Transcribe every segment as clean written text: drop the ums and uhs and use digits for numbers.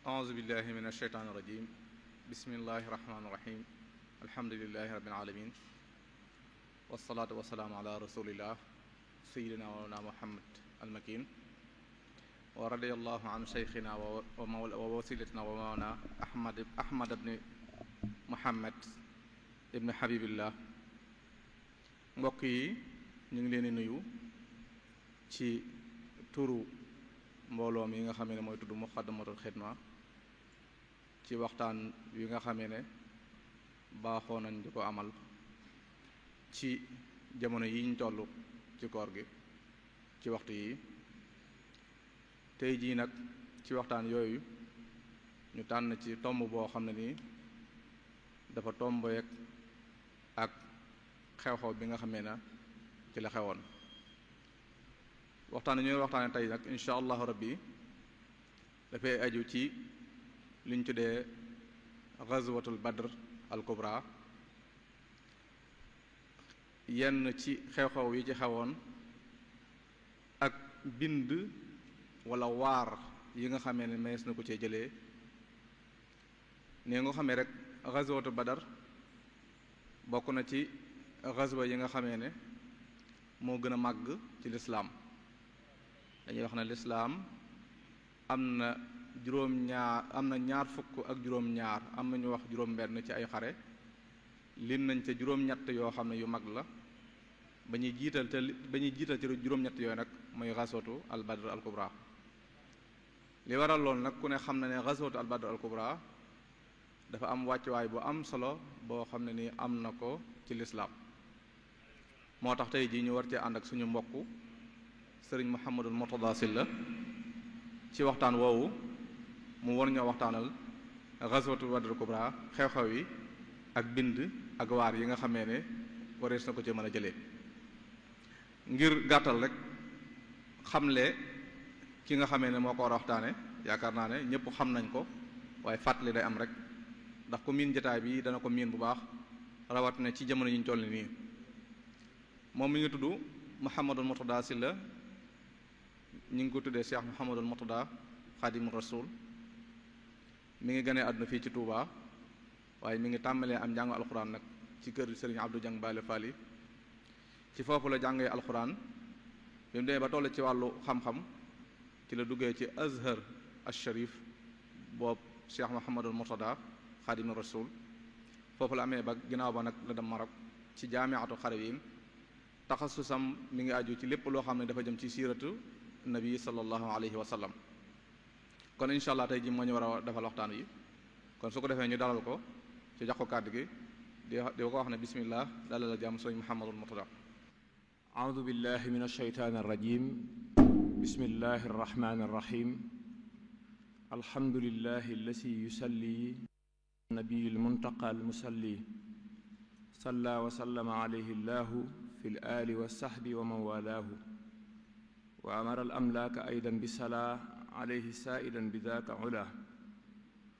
أعوذ بالله من الشيطان الرجيم بسم الله الرحمن الرحيم الحمد لله رب العالمين والصلاة والسلام على رسول الله سيدنا ومولانا محمد المكين ورضي الله عن شيخنا ووسيلتنا ومولانا أحمد بن محمد ibn Habibillah. mbokk yi ñu ngi leen di nuyu ci turu mbooloo mi nga xamee ne mooy tudd Muxaddamatul Xidma ci waxtaan wi nga xamee ne baaxoo nañ di ko amal ci jamono yi ñu toll ci koor gi ci waxtu yi tey jii nag ci waxtaan yooyu ñu tànn ci tomb boo xam ne nii dafa tombeek ak xew-xew bi nga xamee na ci la xewoon waxtaan ñuy waxtaane tey nag insha allahu rabbi dafay aju ci liñ tuddee ghazwatul badr al kubra yenn ci xew-xew yi ci xewoon ak bind wala waar yi nga xamee ne mees na ko cee jëlee ne nga xamee rek ghazwatul badr bokk na ci ghazwa yi nga xamee ne moo gën a màgg ci lislaam dañuy wax ne lislaam am na ñaar fukk ak juróom-ñaar am na ñu wax juróom-benn ci ay xare lim nañ ca juróom-ñett yoo xam ne yu mag la ba ñuy jiital ci juróom-ñett yooyu nag mooy ghazwatu al badr al kubra li waral loolu nag ku ne xam na ne ghazwatu al badr al kubra dafa am wàccuwaay bu am solo boo xam ne nii am na ko ci lislaam moo tax tey jii ñu war cee ànd ak suñu mbokk sëriñ Mouhamadul Mourtada Sylla ci waxtaan woowu mu war ñoo waxtaanal ghazwatu badr kubra xew-xew yi ak bind ak waar yi nga xamee ne warees na ko ci mën a jëlee ngir gàttal rek xamle ki nga xamee ne moo ko war a waxtaane yaakaar naa ne ñëpp xam nañ ko waaye fàttali day am rek ndax ku miin jotaay bi dana ko miin bu baax rawatina ci jamono yi ñu toll nii moom mi ngi tudd Mouhamadul Mourtada Sylla ñu ngi ko tuddee Cheikh Mouhamadul Mourtada Xaadimu Rasul mi ngi gënee àdduna fii ci Touba waaye mi ngi tàmbalee am njàngu alxuraan nag ci kër Serigne Abdou Diang Bale Fally ci foofu la jàngee alxuraan bi mu demee ba toll ci wàllu xam-xam ci la duggee ci Azhar al-Sharif boobu Cheikh Mouhamadul Mourtada Xaadimu Rasul foofu la amee ba ginnaaw ba nag la dem Maroc ci jaamiatu Xarawin taxasusam mi ngi aju ci lépp loo xam ne dafa jëm ci siiratu nabi sallallahu alayhi wa sallam kon incha allah tey ji moo ñu war a defal waxtaan wi kon su ko defee ñu dalal ko ci jox ko kàddu gi di ko wax ne bismillah dalal la jàmm sëñ Mouhamadul Mourtada. aoudu billahi min alsheytaan arrajim bismillahi arrahmani arrahim alhamdulillahi allasi yusalli nabiil muntaqa almusalli salla wa sallama alayhi llahu fi l ali wa sahbi wa man walaahu wa amara al amlaaka aydan bisalaa alayhi saaidan bi daaka ula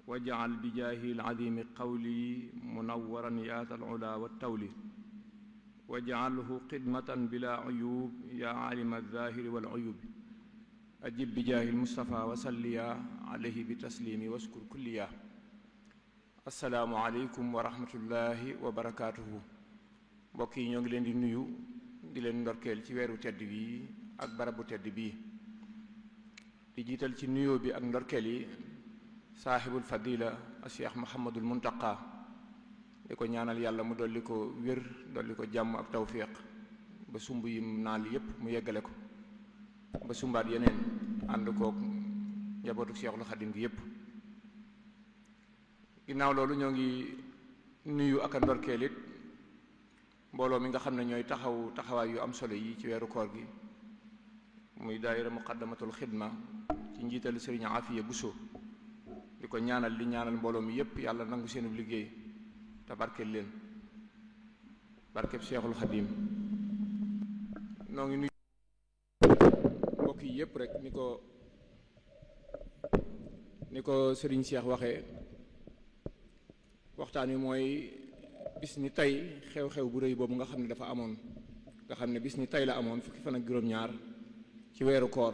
wajcal bijaahi alcadimi qawli munawwaran yaata alula waltawli wajcalhu xidmatan bila cuyub ya caalima alzahiri walcuyubi ajib bijaahi almustafa wa salliya alayhi bitaslimi waskur kulliya assalaamu aleykum wa rahmatullahi wa barakaatuhu mbokk yi ñoo ngi leen di nuyu di leen ndorkeel ci weeru tedd bii ak barabu tedd bii di jiital ci nuyoo bi ak ndorkeel yi saaxibul fadila Cheikh Mouhamadul Muntaqa di ko ñaanal yàlla mu dolli ko wér dolli ko jàmm ak tawfiq ba sumb yi naal yépp mu yeggale ko ba sumbaat yeneen ànd kook njabootu Cheikhul Xadim gi yépp ginnaaw loolu ñoo ngi nuyu ak a ndorkeel it mbooloo mi nga xam ne ñooy taxawaay yu am solo yi ci weeru koor gi muy daayira muqaddamatul xidma ci njiital sëriñ Afiya Buso di ko ñaanal di ñaanal mbooloo mi yépp yàlla nangu seenu liggéey te barkeel leen barkeb Seexul Xadim noo ngi nuyu mbokk yi yépp rek ni ko sëriñ Cheikh waxee waxtaan wi mooy bis ni tey xew-xew bu rëy boobu nga xam ne dafa amoon nga xam ne bis ni tey la amoon fukki fan ak juróom-ñaar ci weeru koor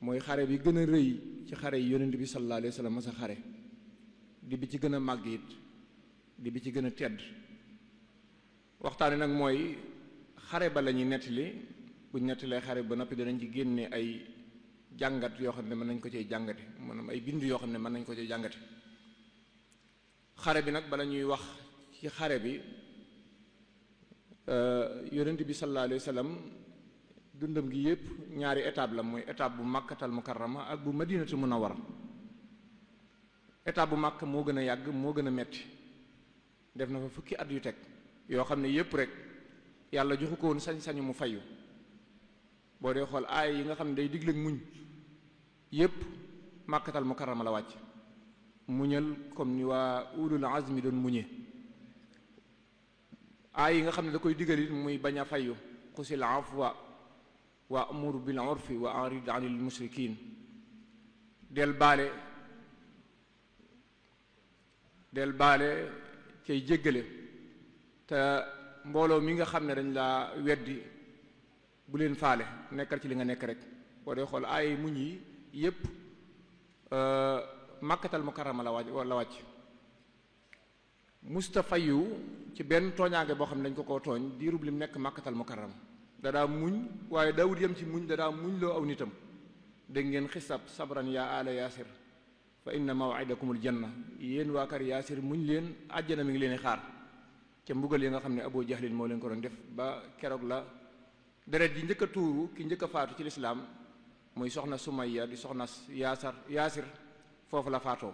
mooy xare bi gën a rëy ci xare yi yonent bi sallallahu alayhi wa sallam masa xare di bi ci gën a màgg it di bi ci gën a tedd. waxtaane nag mooy xare ba la ñuy nettali buñ nettalee xare ba noppi danañ ci génne ay jàngat yoo xam ne mën nañ ko cee jàngate maanaam ay bind yoo xam ne mën nañ ko cee jàngate. xare bi nag bala ñuy wax ci xare bi yonent bi sallallahu alayhi wa sallam dundam gi yépp ñaari étape la mooy étape bu Makkatal Mukarrama ak bu Madinatul Munawwara. étape bu Makka moo gën a yàgg moo gën a metti def na fa fukki at yu teg yoo xam ne yépp rek yàlla joxu ko woon sañ-sañu mu fayu. boo dee xool aay yi nga xam ne day digle muñ yépp Makkatal Mukarrama la wàcc muñal comme ni waa ulul azmi doon muñe. aay yi nga xam ne da koy digal it muy bañ a fayu xusil afwa wa amur bil urfi wa arid anil mushrikin del baale cay jéggale te mbooloo mi nga xam ne dañ laa weddi bu leen faale nekkal ci li nga nekk rek. boo dee xool aay muñ yi yépp Makkatal Mukarrama la wàcc musta fayu ci benn tooñaange boo xam ne dañ ko koo tooñ diirub lim nekk Makkatal Mukarrama dadaa muñ waaye daawut yem ci muñ dadaa muñ loo aw nitam. dégg ngeen xisab sabran yaa ala yaasir fa inna maw'idakumul janna yéen waa kër yaasir muñ leen àjjana mi ngi leen di xaar ca mbugal yi nga xam ne Abu Jahlin moo leen ko doon def ba keroog la deret ji njëkk a tuuru ki njëkk a faatu ci lislaam muy soxna Sumayya di soxna yaasir foofu la faatoo.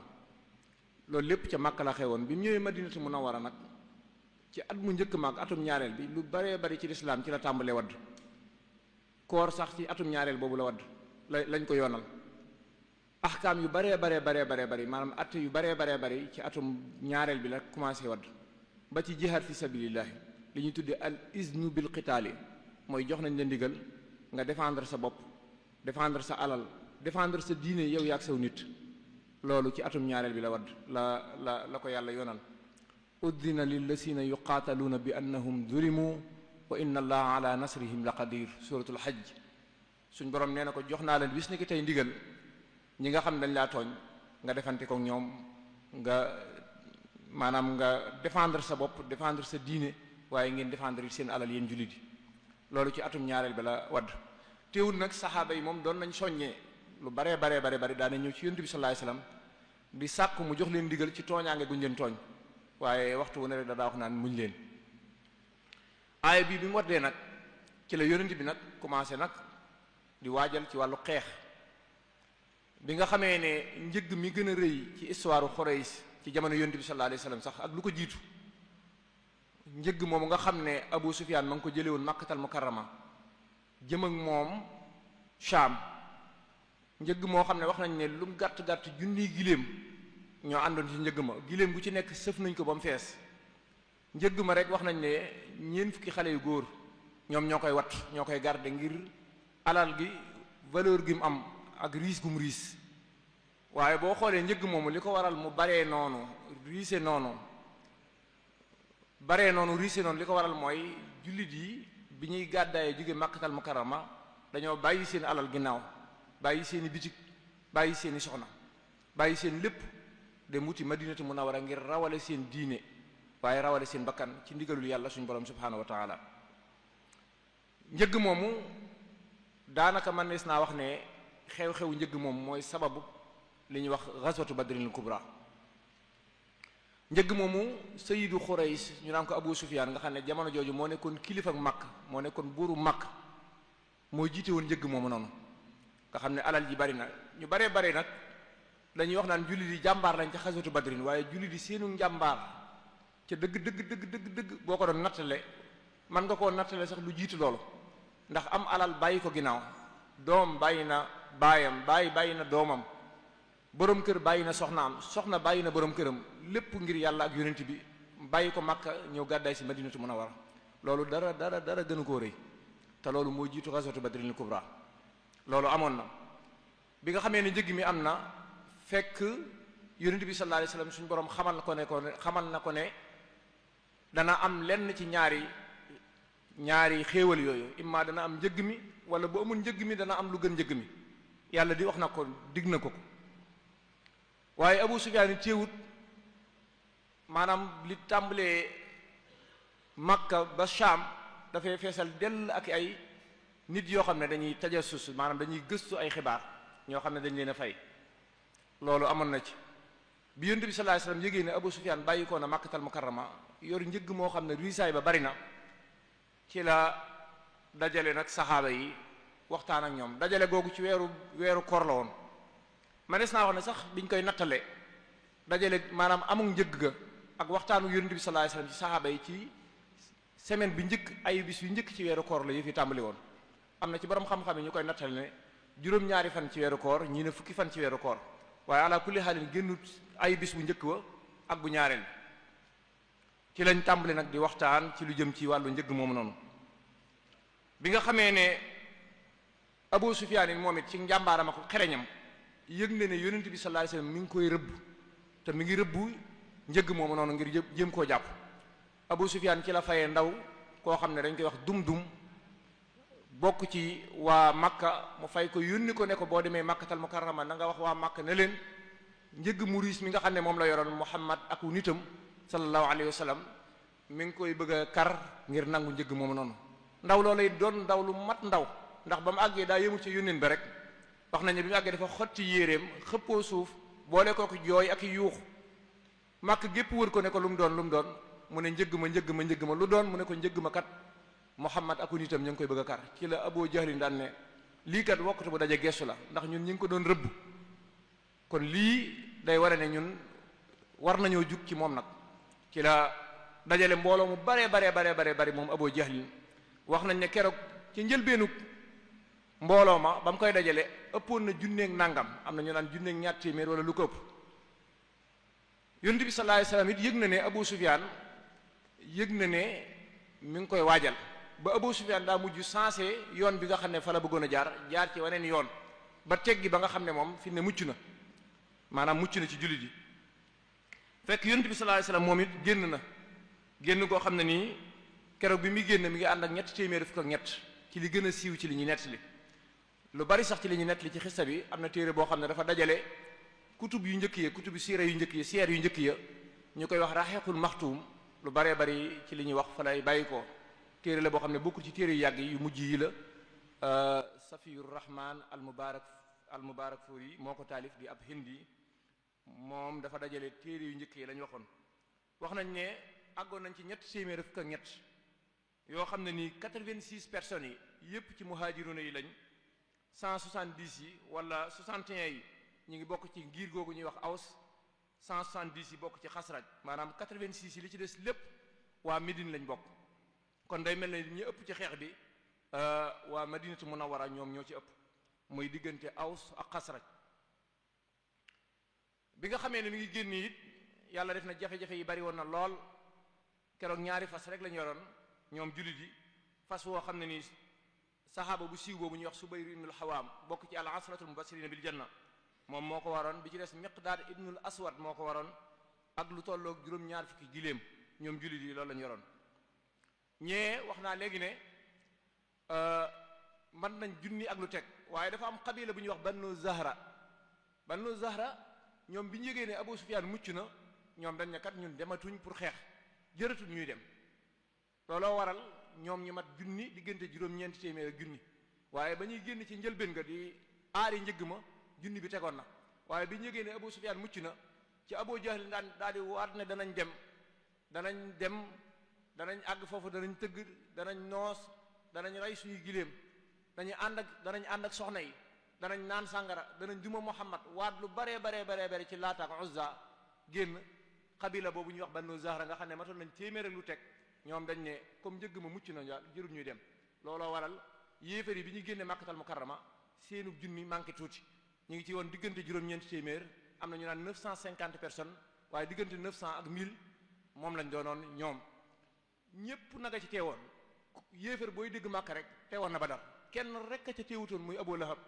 loolu lépp ca Makka la xewoon bi mu ñëwee Madinatu Munawwara nag ci at mu njëkk maag atum ñaareel bi lu baree bari ci lislaam ci la tàmbalee wadd. koor sax ci atum ñaareel boobu la wadd lañ ko yoonal. axkaam yu baree bari maanaam at yu baree bari ci atum ñaareel bi la commencé wadd ba ci jihaad fi sabilillahi li ñuy tuddee al iznu bil qitaali mooy jox nañ la ndigal nga défendre sa bopp défendre sa alal défendre sa diine yow yaag saw nit. loolu ci atum ñaareel bi la wadd la ko yàlla yoonal. uddina lillazina yuqaataluuna bi annahum zulimu wa inna allaha ala nasrihim la qadir suratul hajj. suñ borom nee na ko jox naa leen bis ni ki tey ndigal ñi nga xam ne dañ laa tooñ nga defante ko ñoom nga défendre sa bopp défendre sa diine waaye ngeen défendre seen alal yéen jullit yi. loolu ci atum ñaareel bi la wadd. teewul nag saxaaba yi moom doon nañ soññee lu baree bari daana ñëw ci yonent bi sallallahu alayhi wasallam di sàkku mu jox leen ndigal ci tooñaange guñ leen tooñ waaye waxtu wu ne rek daa wax naan muñ leen. aaya bii bi mu waddee nag ci la yonent bi nag commencé nag di waajal ci wàllu xeex. bi nga xamee ne njëgg mi gën a rëy ci histoire Quraysh ci jamono yonent bi sallallahu alayhi wasallam sax ak lu ko jiitu njëgg moomu nga xam ne Abu Sufyaan ma ngi ko jëlee woon Makkatal Mukarrama jëm ak moom Shaam. njëgg moo xam ne wax nañ ne lu mu gàtt junniy giléem ñoo àndoon ci njëgg ma giléem gu ci nekk sëf nañ ko ba mu fees. njëgg ma rek wax nañ ne ñeent fukki xale yu góor ñoom ñoo koy wat ñoo koy garder ngir alal gi valeur gi mu am ak riis gu mu riis. waaye boo xoolee njëgg moomu li ko waral mu baree noonu riise noonu li ko waral mooy jullit yi bi ñuy gàddaayee jóge Makkatal Mukarrama dañoo bàyyi seen alal ginnaaw. bàyyi seeni bitik bàyyi seeni soxna bàyyi seen lépp dem wuti Madinatu Munawwara ngir rawale seen diine waaye rawale seen bakkan ci ndigalul yàlla suñu borom subhaanahu wa taala. njëgg moomu daanaka mënees naa wax ne xew-xew njëgg moomu mooy sababu li ñuy wax ghazwatu badrinil kubra. njëgg moomu sayyidu Quraysh ñu naan ko Abu Sufyaan nga xam ne jamono jooju moo nekkoon kilifa ak Makka moo nekkoon buuru Makka moo jiite woon njëgg moomu noonu. nga xam ne alal ji bari na ñu baree bare nag dañuy wax naan jullit yi jàmbaar lañ ca xaswatu badrin waaye jullit yi seenu njàmbaar ca dëgg boo ko doon nattale man nga koo nattale sax lu jiitu loolu. ndax am alal bàyyi ko ginnaaw doom bàyyi na baayam bàyyi na doomam borom kër bàyyi na soxna bàyyi na borom këram lépp ngir yàlla ak yonent bi bàyyi ko Makka ñëw gàddaay si Madinatu Munawwara. loolu dara gënu koo rëy te loolu moo jiitu ghazwatu badrinil kubra. loolu amoon na bi nga xamee ne njëg mi am na fekk yonent bi sallallahu alayhi wasallam suñu borom xamal na ko ne dana am lenn ci ñaari xéewal yooyu imma dana am njëg mi wala bu amul njëg mi dana am lu gën njëg mi. yàlla di wax na ko dig na ko waaye Abu Sufyaan yi teewut maanaam li tàmbalee Makka ba Shaam dafay feesal dell ak ay nit yoo xam ne dañuy tajassus maanaam dañuy gëstu ay xibaar ñoo xam ne dañ leen a fay loolu amoon na ci bi Yonent bi sallallahu alayhi wasallam yégée ne Abu Sufyaan bàyyi ko na Makkatal Mukarrama yor njëgg moo xam ne riisaay ba bari na ci la dajale nag saxaaba yi waxtaan ak ñoom dajale googu ci weeru koor la woon manees naa wax ne sax biñ koy nattale dajale maanaam amul njëgg ga ak waxtaanu Yonent bi sallallahu alayhi wasallam ci saxaaba yi ci semaine bi njëkk ay bis yu njëkk ci weeru koor la yëf yi tàmbali woon am na ci borom xam-xam yi ñu koy nattale ne juróom-ñaari fan ci weeru koor ñii ne fukki fan ci weeru koor waaye ala kulli xaalin génnut ay bis bu njëkk wa ak bu ñaareel ci lañ tàmbali nag di waxtaan ci lu jëm ci wàllu njëgg moomu noonu bi nga xamee ne Abu Sufyaan yi moom it ci njàmbaaram ak xereñam yëg na ne Yonent bi sallallahu alayhi wasallam mi ngi koy rëbb te mi ngi rëbb njëgg moomu noonu ngir jéem koo jàpp Abu Sufyaan ci la fayee ndaw koo xam ne dañ koy wax dum bokk ci waa Makka mu fay ko yónni ko ne ko boo demee Makkatal Mukarrama na nga wax waa Makka ne leen njëgg mu riis mi nga xam ne moom la yoroon Muhammad ak nitam sallallahu alayhi wasallam mi ngi koy bëgg a kar ngir nangu njëgg moomu noonu ndaw loolay doon ndaw lu mat ndaw ndax ba mu àggee daa yëmu ci yónneen ba rek wax nañ ne bi mu àggee dafa xotti yéeréem xëppoo suuf boole kooku jooy ak yuux Makka gépp wër ko ne ko lu mu doon mu ne njëgg ma lu doon mu ne ko njëgg ma kat Muhammad ak nitam ñu ngi koy bëgg a kar ci la Abu Jahlin daan ne lii kat wokkatu bu daje gestu la ndax ñun ñi ngi ko doon rëbb kon lii day ware ne ñun war nañoo jug ci moom nag ci la dajale mbooloo mu bare moom Abu Jahlin wax nañ ne keroog ci njëlbeenu mbooloo ma ba mu koy dajale ëppoon na junneeg nangam am na ñu naan junneeg ñaar téeméer wala lu ko ëpp Yonent bi sallallahu alayhi wasallam it yëg na ne Abu Sufyaan yëg na ne mi ngi koy waajal ba Abu Sufyaan daa mujj sensé yoon bi nga xam ne fa la bëggoon a jaar ci waneen yoon ba teggi ba nga xam ne moom fi ne mucc na maanaam mucc na ci jullit yi fekk Yonent bi sallallahu alayhi wasallam moom it génn koo xam ne nii keroog bi muy génn mi ngi ànd ak ñett téeméeri fukk ak ñett ci li gën a siiw ci li ñuy nettali lu bari sax ci li ñuy nettali ci xista bi am na téere boo xam ne dafa dajale kutub yu njëkk ya kutubu siira yu njëkk ya siyeer yu njëkk ya ñu koy wax raxiqul maxtuum lu baree bari ci li ñuy wax fa lay bàyyi ko téere la boo xam ne bokkul ci téere yu yàgg yu mujj yi la Safiyur Rahman al Mubarak Furi moo ko taalif di ab hindi moom dafa dajale téere yu njëkk yi lañ waxoon wax nañ ne àggoon nañ ci ñett téeméer fukk ak ñett yoo xam ne nii 86 personnes yi yépp ci muhajiruna yi lañ 170 yi wala 61 yi ñu ngi bokk ci ngir googu ñuy wax Aws 170 yi bokk ci Xasraj maanaam 86 yi li ci des lépp waa Médine lañ bokk kon day mel ne ñi ëpp ci xeex bi waa Madinatu Munawwara ñoom ñoo ci ëpp muy diggante Aws ak Xasraj bi nga xamee ne mi ngi génn it yàlla def na jafe-jafe yi bari woon na lool keroog ñaari fas rek lañu yoroon ñoom jullit yi fas woo xam ne nii saxaaba bu siiw boobu ñuy wax Subayr ibnul Xawaam bokk ci al asratul mubashirina bil janna moom moo ko waroon bi ci des Miqdaad ibnul Aswad moo ko waroon ak lu tolloog juróom-ñaar fukki giléem ñoom jullit yi loolu lañu yoroon ñee wax naa léegi ne mën nañ junni ak lu teg waaye dafa am xabila bu ñuy wax Banu Zahra ñoom bi ñu yégee ne Abu Sufyaan mucc na ñoom dañ ne kat ñun dematuñ pour xeex jërëtul ñuy dem looloo waral ñoom ñu mat junni diggante juróom-ñeenti téeméer ak junni waaye ba ñuy génn ci njëlbéen nga di aari njëgg ma junni bi tegoon na waaye bi ñu yégee ne Abu Sufyaan mucc na ci Abu Jahl daal di waat ne danañ dem danañ àgg foofu danañ tëgg danañ noos danañ rey suñuy giléem danañ ànd ak soxna yi danañ naan sàngara danañ duma Muhammad waat lu bare ci Laata ak Uzza génn xabila boobu ñuy wax Banu Zahra nga xam ne matoon nañ téeméer ak lu teg ñoom dañ ne comme njëgg ma mucc na jërul ñuy dem looloo waral yéefar yi bi ñu génne Makkatal Mukarrama seenu junni manqué tuuti ñu ngi ci woon diggante juróom-ñeenti téeméer am na ñu naan 950 personnes waaye diggante 900 ak 1000 moom lañ doonoon ñoom ñépp naga ci teewoon yéefar booy dégg Makka rek teewoon na Badar kenn rek a ca teewutoon muy Abu Lahab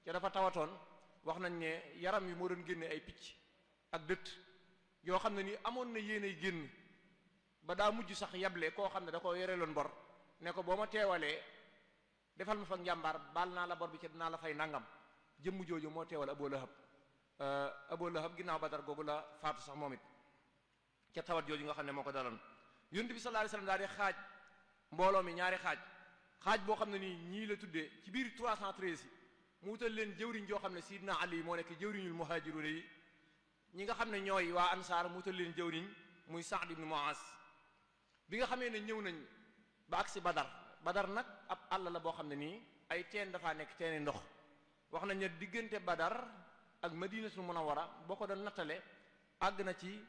ca dafa tawatoon wax nañ ne yaram yi moo doon génne ay picc ak dëtt yoo xam ne ni amoon na yéenay génn ba daa mujj sax yable koo xam ne da ko yoreloon bor ne ko boo ma teewalee defal ma fa njàmbaar baal naa la bor bi ci dinaa la fay nangam jëmm jooju moo teewal Abu Lahab Abu Lahab ginnaaw Badar googu la faatu sax moom it ca tawat jooju nga xam ne moo ko daloon. yonent bi sallallahu alayhi wasallam daal di xaaj mbooloo mi ñaari xaaj boo xam ne nii ñii la tuddee ci biir 313 yi mu wutal leen jëwriñ joo xam ne Sidna Ali moo nekk jëwriñul muhaajiruuna yi ñi nga xam ne ñooy waa ansaar mu wutal leen jëwriñ muy Sa'd ibn Mu'az. bi nga xamee ne ñëw nañ ba agsi Badar nag ab àll la boo xam ne nii ay teen dafaa nekk teeni ndox wax nañ ne diggante Badar ak Madinatul Munawwara boo ko doon nattale àgg na ci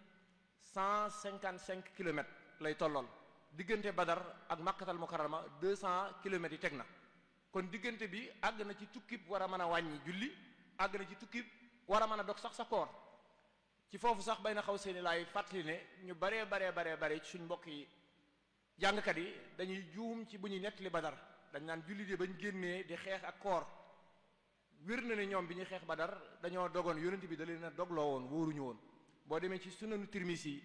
155 kilomètres lay tollool. diggante Badar ak Makkatal Mukarrama 200 kilomètres yi teg na kon diggante bi àgg na ci tukkib war a mën a wàññi julli àgg na ci tukkib war a mën a dog sax sa koor. ci foofu sax bay na xaw seeni laay fàttali ne ñu baree ci suñ mbokk yi jàngkat yi dañuy juum ci bu ñuy nettali Badar dañ naan julli de bañ génnee di xeex ak koor wér na ne ñoom bi ñuy xeex Badar dañoo dogoon yonent bi da leen a dogloo woon wóoruñu woon. boo demee ci sunanu Tirmisi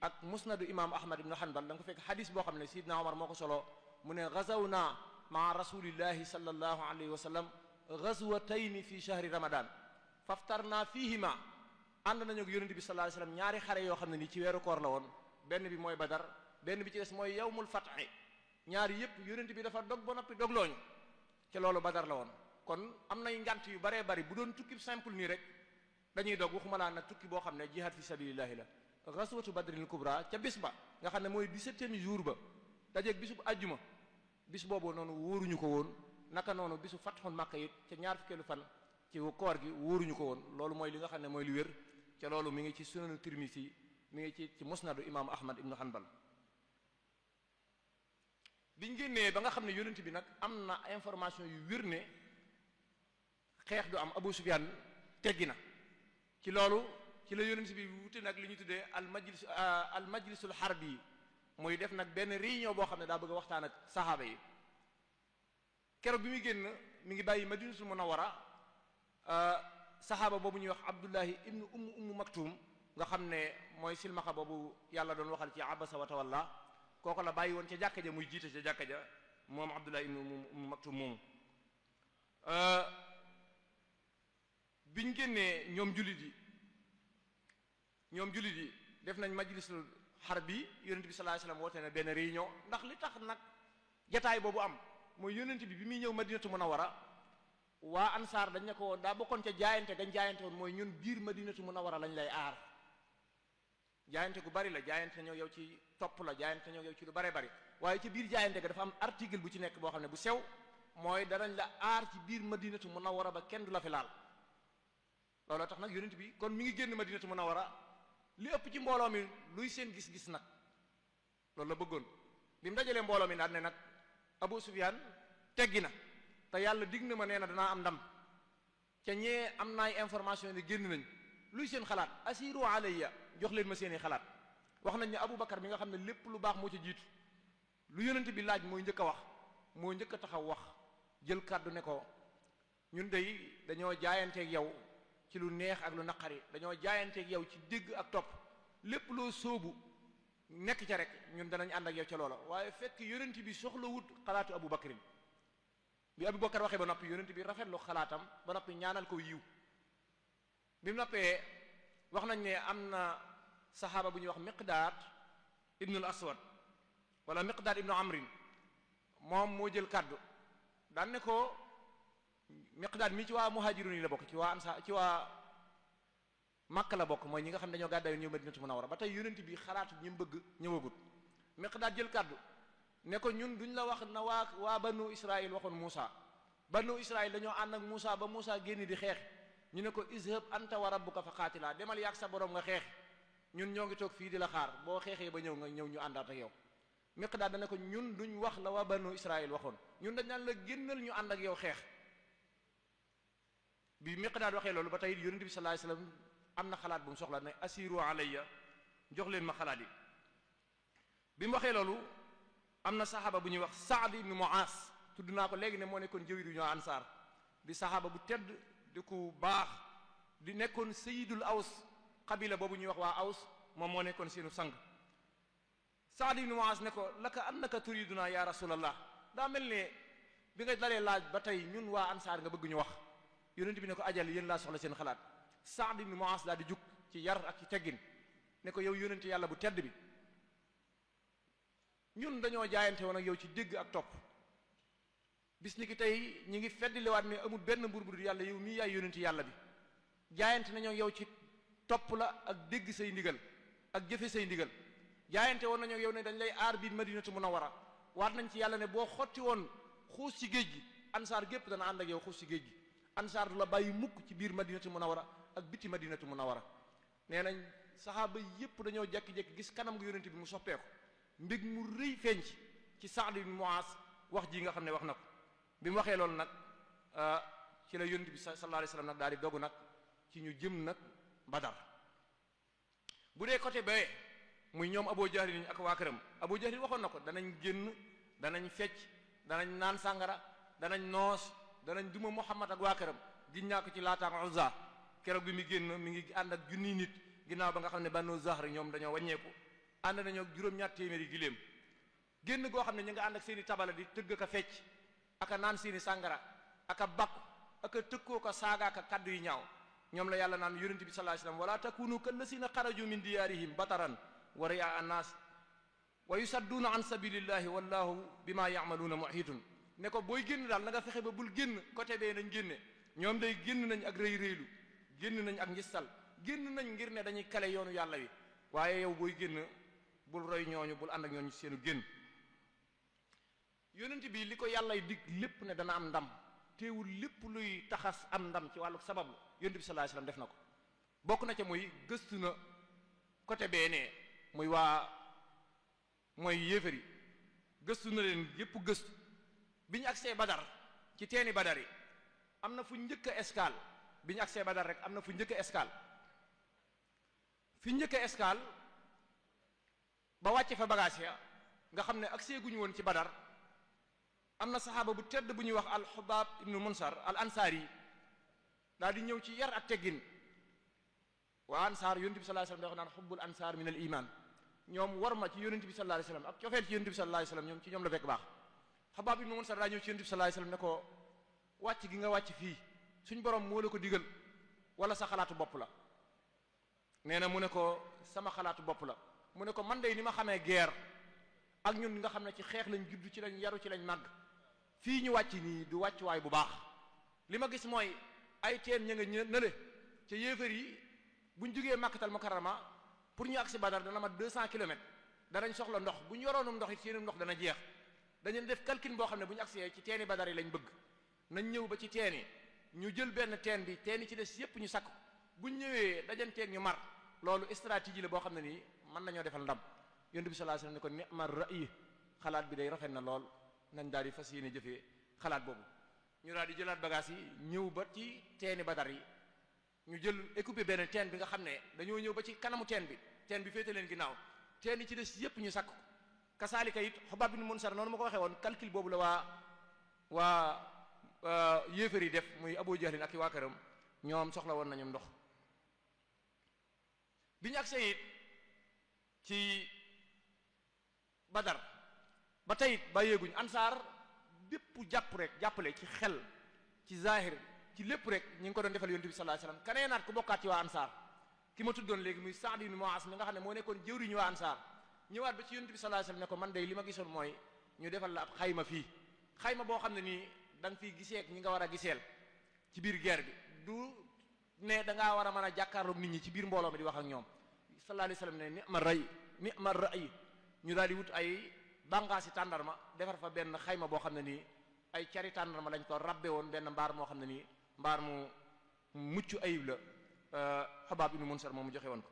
ak musnadu imam Ahmad ibn Hanbal da nga ko fekk xadis boo xam ne Sidna Omar moo ko solo mu ne gazawna maa rasulillahi sallallahu alayhi wa sallam gazwatayni fi shahri ramadan faftarna fihima ànd nañu ak yonent bi sallallahu alayhi wa sallam ñaari xare yoo xam ne nii ci weeru koor la woon benn bi mooy Badar benn bi ci des mooy yawmul fathi ñaari yépp yonent bi dafa dog ba noppi doglooñu te loolu Badar la woon. kon am nay ngant yu baree bari bu doon tukki simple nii rek dañuy dog waxuma laa nag tukki boo xam ne jihad fi sabilillahi la. ghazwatu badrinil kubra ca bis ba nga xam ne mooy 17e jour ba dajeeg bisu ajjuma bis boobu noonu wóoruñu ko woon naka noonu bisu fatxul Makka it ca ñaar fukkeelu fan ci koor gi wóoruñu ko woon loolu mooy li nga xam ne mooy lu wér ca loolu mi ngi ci sunanu Tirmisi mi ngi ci musnadu imam Ahmad ibn Hanbal. biñ génnee ba nga xam ne yonent bi nag am na information yu wér ne xeex du am Abu Sufyaan teggi na ci loolu ci la yonent bi wute nag li ñu tuddee al majlisul harbi muy def nag benn réunion boo xam ne daa bëgg a waxtaan ak saxaaba yi. keroog bi muy génn mi ngi bàyyi Madinatul Munawwara saxaaba boobu ñuy wax Abdullahi ibnu ummu Maktum nga xam ne mooy silmaxa boobu yàlla doon waxal ci abasa wa tawalla kooku la bàyyi woon ca jàkka ja muy jiite ca jàkka ja moom Abdullahi ibnu ummu Maktum moomu. biñ génnee ñoom jullit yi def nañ majlisul harbi yonent bi sallallahu alayhi wasallam woote na benn réunion ndax li tax nag jataay boobu am mooy yonent bi muy ñëw Madinatu Munawwara waa ansaar dañ ne ko woon daa bokkoon ca jaayante gañ jaayante woon mooy ñun biir Madinatu Munawwara lañ lay aar jaayante gu bari la jaayante ñoo yow ci topp la jaayante ñoo yow ci lu bare bari waaye ci biir jaayante ga dafa am article bu ci nekk boo xam ne bu sew mooy danañ la aar ci biir Madinatu Munawwara ba kenn du la fi laal looloo tax nag yonent bi kon mi ngi génn Madinatu Munawwara li ëpp ci mbooloo mi luy seen gis-gis nag loolu la bëggoon bi mu dajalee mbooloo mi daal ne nag Abu Sufyaan teggi na te yàlla dig na ma nee na danaa am ndam ca ñee am naay information ne génn nañ luy seen xalaat asiru alayya jox leen ma seeni xalaat wax nañ ne Abu Bakar mi nga xam ne lépp lu baax moo ca jiitu lu yonent bi laaj mooy njëkk a wax moo njëkk a taxaw wax jël kàddu ne ko ñun dey dañoo jaayanteeg yow ci lu neex ak lu naqari dañoo jaayanteeg yow ci dégg ak topp lépp loo sóobu nekk ca rek ñun danañ ànd ak yow ca loola waaye fekk yonent bi soxlawut xalaatu Abu Bakrin bi Abu Bakar waxee ba noppi yonent bi rafetlu xalaatam ba noppi ñaanal ko yiw bi mu noppee wax nañ ne am na saxaaba bu ñuy wax Miqdaad ibnul Aswad wala Miqdaad ibnu Amrin moom moo jël kàddu daan ne ko Miqdaad mi ci waa muhajirun yi la bokk ci waa ansa ci waa Makka la bokk mooy ñi nga xam ne dañoo gàddaay ñëw Madinatu Munawwara ba tey yonent bi xalaatu ñi mu bëgg ñëwagut Miqdaad jël kàddu ne ko ñun duñ la wax na waa banu Israël waxoon Muusa banu Israël dañoo ànd ak Muusa ba Muusa génn di xeex ñu ne ko izhab anta wa rabbuka fa qaatilaa demal yaag sa borom nga xeex ñun ñoo ngi toog fii di la xaar boo xeexee ba ñëw nga ñëw ñu àndaat ak yow Miqdaad dana ko ñun duñ wax la waa banu Israël waxoon ñun dañ naan la génnal ñu ànd ak yow xeex bi Miqdaad waxee loolu ba tey yonent bi sallallahu alayhi wasallam am na xalaat bu mu soxla ne asiru alayya jox leen ma xalaat yi bi mu waxee loolu am na saxaaba bu ñuy wax Saad ibn Mu'az tudd naa ko léegi ne moo nekkoon jëwiru ñoo ansaar di saxaaba bu tedd di ku baax di nekkoon sayidul aws xabila boobu ñuy wax waa aws moom moo nekkoon seenu sang Saad ibn Mu'az ne ko laka annaka turiduna ya rasulallah daa mel ne bi nga dalee laaj ba tey ñun waa ansaar nga bëgg ñu wax yonent bi ne ko ajal yéen laa soxla seen xalaat Saad ibn Muaz daal di jug ci yar ak ci teggin ne ko yow yónente yàlla bu tedd bi ñun dañoo jaayante woon ak yow ci dégg ak topp bis ni ki tey ñi ngi feddliwaat ne amul benn buur bu dul yàlla yow mii yaay yónente yàlla bi jaayante nañoo yow ci topp la ak dégg say ndigal ak jëfe say ndigal jaayante woon nañoo yow ne dañ lay aar biir madinatu munawwara waat nañ ci yàlla ne boo xotti woon xuus ci géej gi ansaar gépp dana ànd ak yow xuus ci géej gi ansaar du la bàyyi mukk ci biir madinatu munawwara ak biti madinatu munawwara nee nañ saxaaba yépp dañoo jekki-jekki gis kanam gu yonente bi mu soppeeku mbég mu rëy feeñ ci Saad ibn Muaz wax ji nga xam ne wax na ko bi mu waxee loolu nag ci la yonente bi sallallahu alayhi wasallam nag daal di dogu nag ci ñu jëm nag Badar bu dee côté bee muy ñoom Abu Jahlin ak waa këram Abu Jahlin waxoon na ko danañ génn danañ fecc danañ naan sàngara danañ noos danañ duma Muhammad ak waa këram giñ naa ko ci laataak Uzza keroog bi mu génn mi ngi ànd ak junniy nit ginnaaw ba nga xam ne Banu Zahr ñoom dañoo wàññeeku ànd nañoo juróom-ñaar téeméeri giléem génn goo xam ne ñu nga ànd ak seeni tabala di tëgg ka fecc aka naan seeni sàngara aka bakku aka tëkkoo ko saaga aka kaddu yi ñaaw ñoom la yàlla naan yonente bi sallallahu alayhi wasallam wala takunu kallasina xaraju min diyaarihim bataran wa ri'a an-nas wa yusadduuna an sabilillahi wallahu bima ya'maluuna muhitun ne ko booy génn daal na nga fexe ba bul génn côté bee nañ génne ñoom day génn nañ ak rëy rëylu génn nañ ak njistal génn nañ ngir ne dañuy kale yoonu yàlla wi waaye yow booy génn bul roy ñooñu bul ànd ak ñooñu seenu génn yonent bi li ko yàllay dig lépp ne dana am ndam teewul lépp luy taxas am ndam ci wàllu sababu yonent bi sallallahu alayhi wasallam def na ko bokk na ca muy gëstu na côté bee ne mooy yéefar yi gëstu na leen yépp gëstu bi ñu agsee Badar ci teeni Badar yi am na fu njëkk a escale bi ñu agsee Badar rek am na fu njëkk a escale fi njëkk a escale ba wàcce fa bagage ya nga xam ne agsee guñu woon ci Badar am na saxaaba bu tedd bu ñuy wax al-Xubaab ibnu Munsar al ansaar yi daal di ñëw ci yar ak teggin waa ansaar yonent bi sallallahu alayhi wasallam dafa naan xubbul ansaar min al iman ñoom war ma ci yonent bi sallallahu alayhi wasallam ak cofeel ci yonent bi sallallahu alayhi wasallam ñoom ci ñoom la fekk baax Xubaab ibnu Munsar daa ñëw ci yonent bi sallallahu alayhi wasallam ne ko wàcc gi nga wàcc fii suñ borom moo la ko digal wala sa xalaatu bopp la nee na mu ne ko sama xalaatu bopp la mu ne ko man day ni ma xamee guerre ak ñun nga xam ne ci xeex lañ judd ci lañ yaru ci lañ màgg fii ñu wàcc nii du wàccuwaay bu baax li ma gis mooy ay teen ña nga nële ca yéefar yi buñ jógee Makkatal Mukarrama pour ñu agsi Badar dana mat 200 kilomètres danañ soxla ndox bu ñu yoroonum ndox it seenum ndox dana jeex dañu def calcul boo xam ne bu ñu agsee ci teeni Badar yi lañ bëgg nañ ñëw ba ci teen yi ñu jël benn teen bi teen yi ci des yépp ñu sakk buñ ñëwee dajanteeg ñu mar loolu stratégie la boo xam ne nii mën nañoo defal ndam yonent bi sallallahu alayhi wasallam ne ko ni'ma ra'yi xalaat bi day rafet na lool nañ daal di fas yéene jëfee xalaat boobu ñu daal di jëlaat bagage yi ñëw ba ci teeni Badar yi ñu jël équipé benn teen bi nga xam ne dañoo ñëw ba ci kanamu teen bi féete leen ginnaaw teen yi ci des yépp ñu sakk kasaalika it Xubaab bin Munsar noonu ma ko waxee woon calcul boobu la waa yéefar yi def muy Abu Jahlin ak i waa këram ñoom soxla woon nañu ndox bi ñu agsee it ci Badar ba tey bàyyeeguñ ansaar bépp jàppale ci xel ci zahir ci lépp rek ñi ngi ko doon defal yonent bi sallallahu alayhi wasallam kanee naat ku bokkaat ci waa ansaar ki ma tuddoon léegi muy Saad ibn Muaz mi nga xam ne moo nekkoon jëwriñu waa ansaar ñëwaat ba ci yonent bi sallallahu alayhi wasallam ne ko man day li ma gisoon mooy ñu defal la ab xayma fii xayma boo xam ne nii da nga fiy gisee ak ñi nga war a giseel ci biir guerre bi du ne da ngaa war a mën a jàkkaarloog nit ñi ci biir mbooloo mi di wax ak ñoom sallallahu alayhi wasallam ne ni'ma ra'y ñu daal di wut ay bànqaasi tàndarma defar fa benn xayma boo xam ne nii ay cari tàndarma lañ ko rabbe woon benn mbaar moo xam ne nii mbaar mu mucc ayib la Xubaab ibnu Munsar moom mu joxe woon ko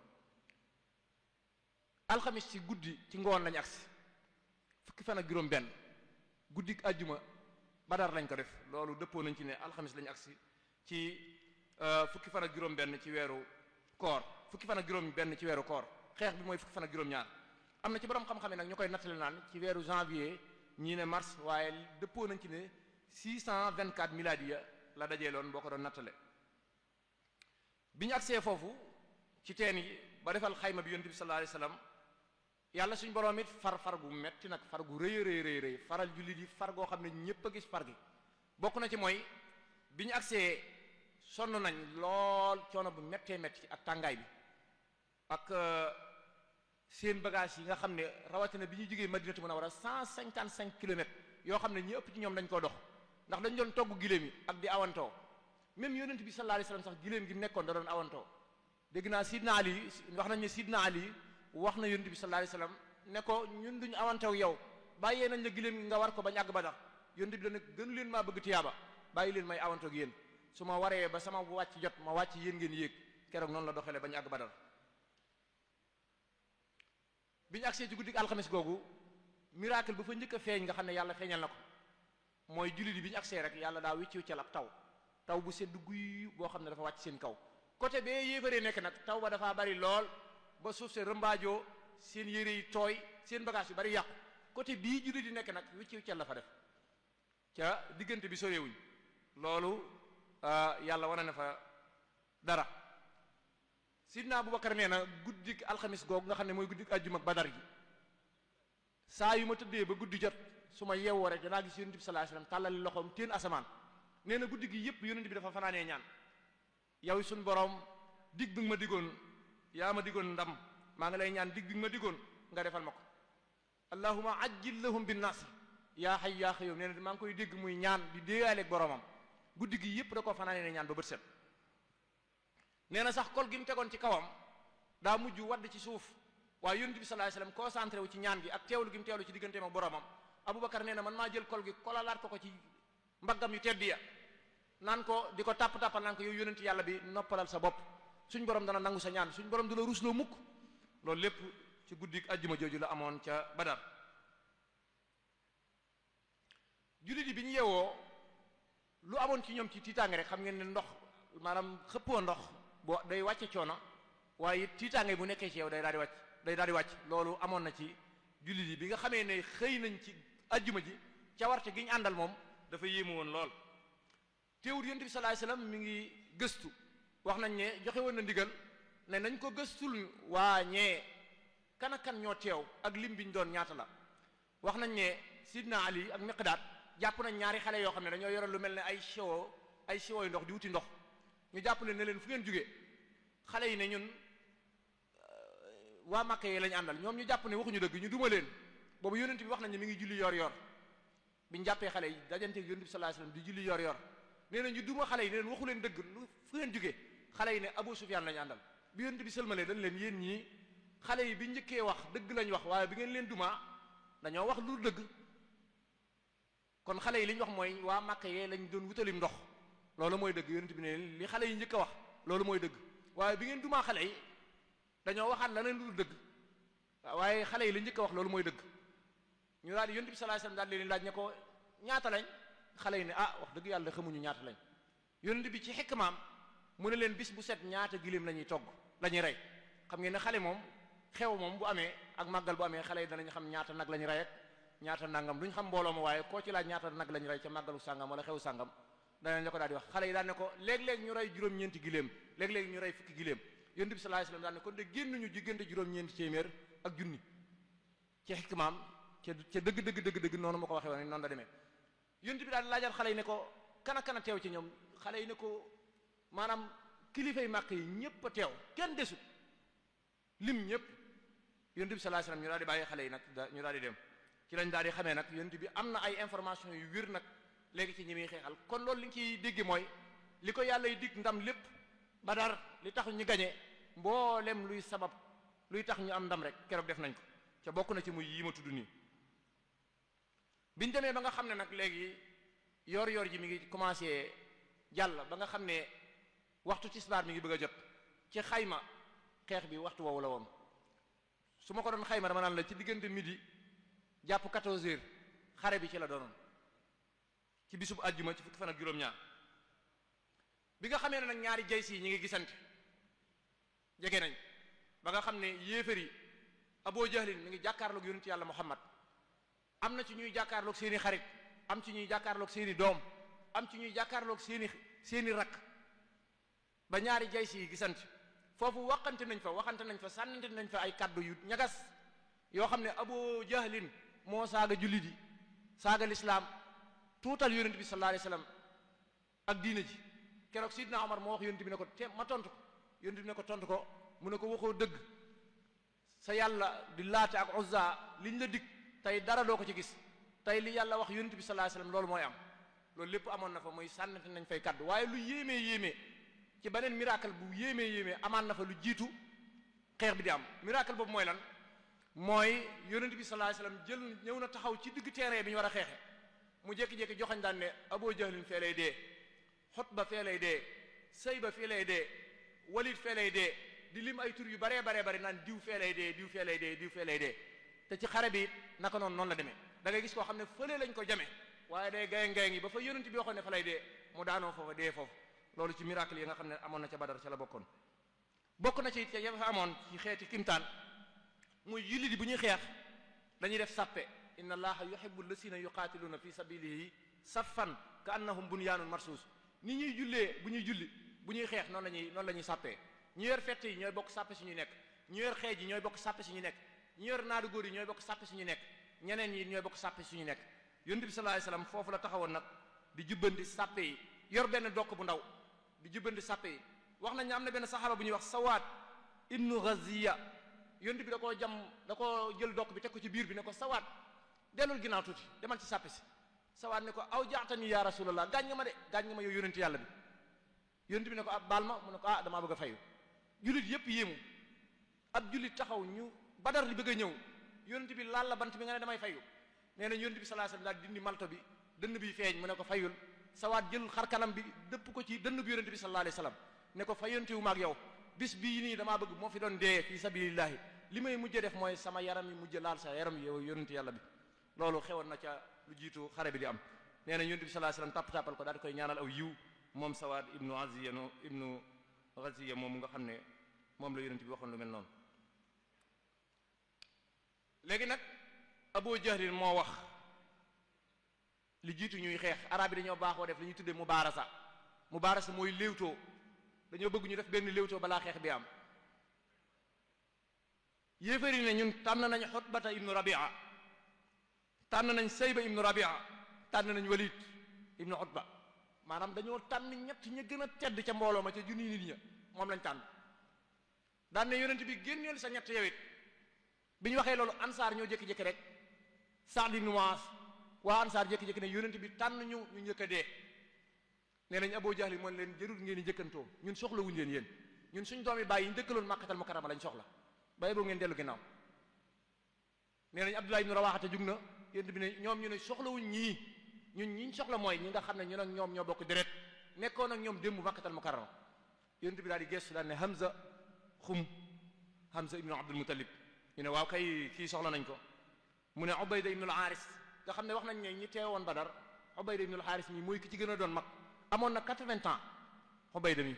alxamis ci guddi ci ngoon lañ agsi fukki fan ak juróom benn guddi àjjuma Badar lañ ko def loolu dëppoo nañ ci ne alxamis lañ agsi ci fukki fan ak juróom benn ci weeru koor fukki fan ak juróom benn ci weeru koor xeex bi mooy fukki fan ak juróom ñaar am na ci borom xam-xam nag ñu koy nattale naan ci weeru janvier ñii ne mars waaye dëppoo nañ ci ne 624 miladiya la dajeeloon boo ko doon nattale bi ñu agsee foofu ci teen yi ba defal xayma bi yonent bi sallallahu alayhi wasallam yàlla suñ borom it far gu metti nag far gu rëy faral jullit yi far goo xam ne ñépp a gis far gi bokk na ci mooy bi ñu agsee sonn nañ lool coono bu méttee métti ak tàngaay bi ak seen bagage yi nga xam ne rawatina bi ñuy jógee Madinatu Munawwara 155 kilomètres yoo xam ne ñi ëpp ci ñoom dañ koo dox ndax dañ doon togg giléem yi ak di awantoo même yonent bi sallallahu alayhi wasallam sax giléem gi nekkoon da doon awantoo dégg naa Sidna Ali wax nañ ne Sidna Ali wax na yonent bi sallallahu alayhi wasallam ne ko ñun duñu awantew yow bàyyee nañ la giléem gi nga war ko bañ àgg Badar yonent bi dana gënu leen maa bëgg tiyaaba bàyyi leen may awantoog yéen su ma waree ba sama wàcc jot ma wàcc yéen ngeen yéeg keroog noonu la doxalee bañ àgg Badar bi ñu agsee ci guddi alxames googu miracle bu fa njëkk a feeñ nga xam ne yàlla feeñal na ko mooy jullit yi bi ñu agsee rek yàlla daa wicci wiccal ab taw bu sedd guy boo xam ne dafa wàcc seen kaw côté bee yéefaree nekk nag taw ba dafa bari lool ba suuf see rëmbaajoo seen yére yi tooy seen bagage yu bari yàqu côté bii jullit yi nekk nag wicci wiccal la fa def ca diggante bi sorewuñ loolu yàlla wane na fa dara sidna Abubakar nee na guddik alxamis googu nga xam ne mooy guddik àjjuma ak Badar gi saa yu ma tëddee ba guddi jot su ma yeewoo rek danaa gis yonent bi sallallahu alayhi wasallam tàllali loxoom teen asamaan nee na guddi gi yépp yonent bi dafa fanaanee ñaan yow suñ borom dig bi nga ma digoon yaa ma digoon ndam maa ngi lay ñaan dig bi nga ma digoon nga defal ma ko allahumma ajjil lahum bin nasr yaa xay yaa xayoom nee na maa ngi koy dégg muy ñaan di déeyaaleeg boromam guddi gi yépp da ko fanaanee ñaan ba bët set nee na sax kol gi mu tegoon ci kawam daa mujj wadd ci suuf waaye yonent bi sallallahu alayhi wasallam concentré wu ci ñaan gi ak teewlu gi mu teewlu ci digganteem ak boromam Abubakar nee na man maa jël kol gi kolalaat ko ci mbaggam yu tedd ya naan ko di ko tàpp-tàppal naan ko yow yonent yàlla bi noppalal sa bopp suñ borom dana nangu sa ñaan suñ borom du la rusloo mukk loolu lépp ci guddi ajjuma jooju la amoon ca Badar jullit yi bi ñu yeewoo lu amoon ci ñoom ci tiitaange rek xam ngeen ne ndox maanaam xëppoo ndox boo day wàcce coono waaye tiitaange bu nekkee ci yow day daal di wàcc loolu amoon na ci jullit yi bi nga xamee ne xëy nañ ci ajjuma ji cawarte gi ñu àndal moom dafa yéemu woon lool teewul yonent bi sallallahu alayhi wasallam mi ngi gëstu wax nañ ne joxe woon na ndigal ne nañ ko gëstul waa ñee kan ak kan ñoo teew ak lim bi ñu doon ñaata la wax nañ ne Sidna Ali ak Miqdaad jàpp nañ ñaari xale yoo xam ne dañoo yore lu mel ne ay siwo yu ndox di wuti ndox ñu jàpp leen ne leen fu ngeen jógee xale yi ne ñun waa Makka yi lañu àndal ñoom ñu jàpp ne waxuñu dëgg ñu duma leen boobu yonent bi wax nañ ne mi ngi julli yor bi ñu jàppee xale yi dajanteeg yonent bi sallallahu alayhi wasallam di julli yor nee na ñu duma xale yi ne leen waxu leen dëgg fu ngeen jógee xale yi ne Abu Sufyaan lañu àndal bi yonent bi sëlmalee dañ leen yéen ñii xale yi bi njëkkee wax dëgg lañ wax waaye bi ngeen leen duma dañoo wax lu dëgg kon xale yi li ñu wax mooy waa Makka yee lañ doon wutalim ndox loolu mooy dëgg yonent bi ne li xale yi njëkk a wax loolu mooy dëgg waaye bi ngeen dumaa xale yi dañoo waxaat la leen lu dëgg waaye xale yi la njëkk a wax loolu mooy dëgg ñu daal di yonent bi sallallahu alayhi wasallam daal di leen laaj ne ko ñaata lañ xale yi ne ah wax dëgg yàlla xamuñu ñaata lañ yonent bi ci xikmaam mu ne leen bis bu set ñaata giléem la ñuy togg la ñuy rey xam ngeen ne xale moom xew moom bu amee ak màggal bu amee xale yi danañ xam ñaata nag la ñu rey ak ñaata nangam duñ xam mbooloo ma waaye koo ci laaj ñaata nag la ñu rey ca màggalu sàngam wala xew sàngam danañ la ko daal di wax xale yi daan ne ko léeg-léeg ñu rey juróom-ñeenti giléem léeg-léeg ñu rey fukki giléem yonent bi sallallahu alayhi wasallam daan ne kon de génnuñu diggante juróom-ñeenti téeméer ak junni ci xikmaam ca dëgg noonu ma ko waxee woon noonu la demee yonent bi daal laajal xale yi ne ko kana teew ci ñoom xale yi ne ko maanaam kilifay màkk yi ñépp a teew kenn desut lim ñépp yonent bi sallallahu alayhi wasallam ñu daal di bàyyi xale yi nag ñu daal di dem ci lañ daal di xamee nag yonent bi am na ay information yu wér nag léegi ci ñi muy xeexal kon loolu li ñu ciy dégg mooy li ko yàlla y dig ndam lépp Badar li tax ñu gañe mboolem luy sabab luy tax ñu am ndam rek keroog def nañ ko ca bokk na ci muy yi ma tudd nii biñ demee ba nga xam ne nag léegi yor ji mi ngi commencé jàll ba nga xam ne waxtu tisbaar mi ngi bëgg a jot ci xayma xeex bi waxtu woowu la woon su ma ko doon xayma dama naan la ci diggante midi jàpp 14 heures xare bi ci la doonoon ci bisub àjjuma ci fukki fan ak juróom-ñaar bi nga xamee ne nag ñaari jay si ñi ngi gisante jege nañ ba nga xam ne yéefar yi Abu Jahlin mi ngi jàkkaarloog yonent yàlla Muhammad am na ci ñuy jàkkaarloog seeni xarit am ci ñuy jàkkaarloog seeni doom am ci ñuy jàkkaarloog seeni rakk ba ñaari jay si yi gisante foofu waxante nañ fa sànnante nañ fa ay kaddu yu ñagas yoo xam ne Abu Jahlin moo saaga jullit yi saaga lislaam tuutal yonent bi sallallahu alayhi wasallam ak diina ji keroog Sidna Omar moo wax yonent bi ne ko te ma tontu ko yonent bi ne ko tontu ko mu ne ko waxoo dëgg sa yàlla di Laata ak Uzza liñ la dig tey dara doo ko ci gis tey li yàlla wax yonent bi sallallahu alayhi wasallam loolu mooy am loolu lépp amoon na fa muy sànnante nañ fay kaddu waaye lu yéemee ci beneen miracle bu yéemee amaan na fa lu jiitu xeex bi di am miracle boobu mooy lan mooy yonent bi sallallahu alayhi wasallam jël ñëw na taxaw ci digg terrain bi ñu war a xeexe mu jékki-jékki joxañ daan ne Abu Jahlin fee lay dee Xutba fee lay dee Sayba fee lay dee Walid fee lay dee di lim ay tur yu baree naan diw fee lay dee diw fee lay dee diw fee lay dee te ci xare bi naka noonu la demee da ngay gis koo xam ne fële lañ ko jame waaye day gaye ngi ba fa yonent bi waxoon ne fa lay dee mu daanoo foofa dee foofu loolu ci miracle yi nga xam ne amoon na ca Badar ca la bokkoon bokk na ci ya fa amoon ci xeeti kimtaan muy jullit yi bu ñuy xeex dañuy def sàppe inna allaha yuhibbu allasina yuqatiluna fi sabilihi saffan ka annahum bunyanun marsus ni ñuy jullee bu ñuy xeex noonu la ñuy sàppee ñu yor fett yi ñooy bokk sàppe si ñu nekk ñu yor xeej yi ñooy bokk sàppe si ñu nekk ñu yor naadu góor yi ñooy bokk sàppe si ñu nekk ñeneen ñi ñooy bokk sàppe si ñu nekk yonent bi sallallahu alayhi wasallam foofu la taxawoon nag di jubbanti sàppe yi yor benn dokk bu ndaw di jubbanti sàppe yi wax nañ ne am na benn saxaaba bu ñuy wax Sawaat ibnu Ghaziya yonent bi da koo jël dokk bi teg ko ci biir bi ne ko Sawaat dellul ginnaaw tuuti demal ci sàppe si Sawaat ne ko aw jaatani ya rasulallah gaañ nga ma yow yonent yàlla bi yonent bi ne ko baal ma mu ne ko damaa bëgg a fayu jullit yépp yéemu ab jullit taxaw ñu Badar li bëgg a ñëw yonent bi laal la bant bi nga ne damay fayu nee na yonent bi sallallahu alayhi wasallam daal dindi malto bi dënn bi feeñ mu ne ko fayul Sawaat jël xar kanam bi dëpp ko ci dënn bi yonent bi sallallahu alayhi wasallam ne ko fayontewu ma ak yow bis bii nii damaa bëgg moo fi doon dee fi sabilillahi li may mujj def mooy sama yaram yi mujj laal sa yaram yi yow yonent yàlla bi loolu xewoon na ca lu jiitu xare bi di am nee na yonent bi sallallahu alayhi wasallam tàpp-tàppal ko daal di koy ñaanal aw yiw moom Sawaat ibnu Ghaziya moom nga xam ne moom la yonent bi waxoon lu mel noonu léegi nag Abu Jahlin moo wax li jiitu ñuy xeex arab yi dañoo baaxoo def li ñuy tuddee mubaarasa mooy léewtoo dañoo bëgg ñu def benn léewtoo balaa xeex bi am yéefari ne ñun tànn nañ Xutbata ibnu Rabia tànn nañ Sayba ibnu Rabia tànn nañ Walid ibnu Xutba maanaam dañoo tànn ñett ña gën a tedd ca mbooloo ma ca junni nit ña moom lañ tànn daan ne yonent bi génneel sa ñett yowit bi ñu waxee loolu ansaar ñoo jékki-jékki rek Saad ibn Muaz waa ansaar jékki-jékki ne yonent bi tànn ñu njëkk a dee nee nañ Abu Jahl mooy leen jërul ngeen di njëkkantoo ñun soxla wuñu leen yéen ñun suñ doom yi bàyyi ñu dëkkaloon Makkatal Mukarrama lañ soxla bàyyi boo ngeen dellu ginnaaw nee nañ Abdullah ibn Rawaha jug na yonent bi ne ñoom ñu ne soxla wuñ ñii ñun ñiñ soxla mooy ñi nga xam ne ñun ak ñoom ñoo bokk deret nekkoon ak ñoom démb Makkatal Mukarrama yonent bi daal di gestu daal ne Hamza ibnu Abdul Muttalib ñu ne waaw kay kii soxla nañ ko mu ne Ubayda ibnul Haaris nga xam ne wax nañ ne ñi teewoon Badar Ubayda ibnul Haaris mi mooy ki ci gën a doon mag amoon na 80 ans Ubayda mi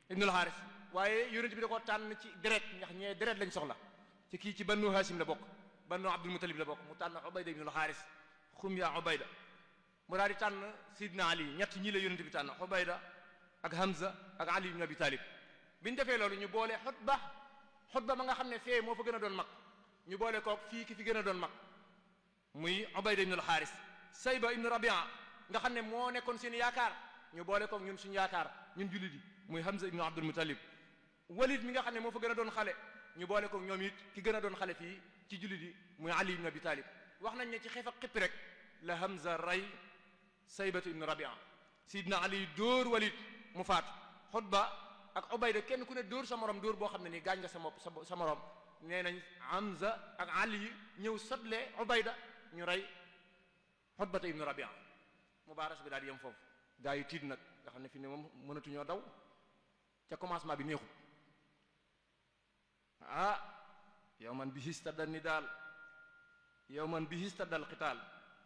ibnul Haaris waaye yonent bi da ko tànn ci deret ndax ñee deret lañ soxla ci kii ci Banu Hashim la bokk Banu Abdul Muttalib la bokk mu tànn Ubayda ibnul Haaris xum yaa Ubayda mu daal di tànn Sidna Ali ñett ñii la yonent bi tànn Ubayda ak Hamza ak Ali ibn Abi Talib bi ñu defee loolu ñu boole Xutba ma nga xam ne fee moo fa gën a doon mag ñu boole kook fii ki fi gën a doon mag muy Ubayda ibnul Haaris Sayba ibnu Rabia nga xam ne moo nekkoon seen yaakaar ñu boole kook ñun suñu yaakaar ñun jullit yi muy Hamza ibnu Abdul Muttalib Walid mi nga xam ne moo fa gën a doon xale ñu boole kook ñoom it ki gën a doon xale fii ci jullit yi muy Ali ibn Abi Talib wax nañ ne ci xeex ak xippi rek la Hamza rey Saybatu ibnu Rabia Sidna Ali dóor Walid mu faatu Xutba ak Ubayda kenn ku ne dóor sa morom dóor boo xam ne nii gaañ nga sa morom nee nañ Hamza ak Ali ñëw sotle Ubayda ñu rey Xutbata ibnu Rabia mubaaras bi daal di yem foofu gaa yi tiit nag nga xam ne fi ne moom mënatuñoo daw ca commencement bi neexut yawman bihi istadda nidaal yawman bihi istadda alqitaal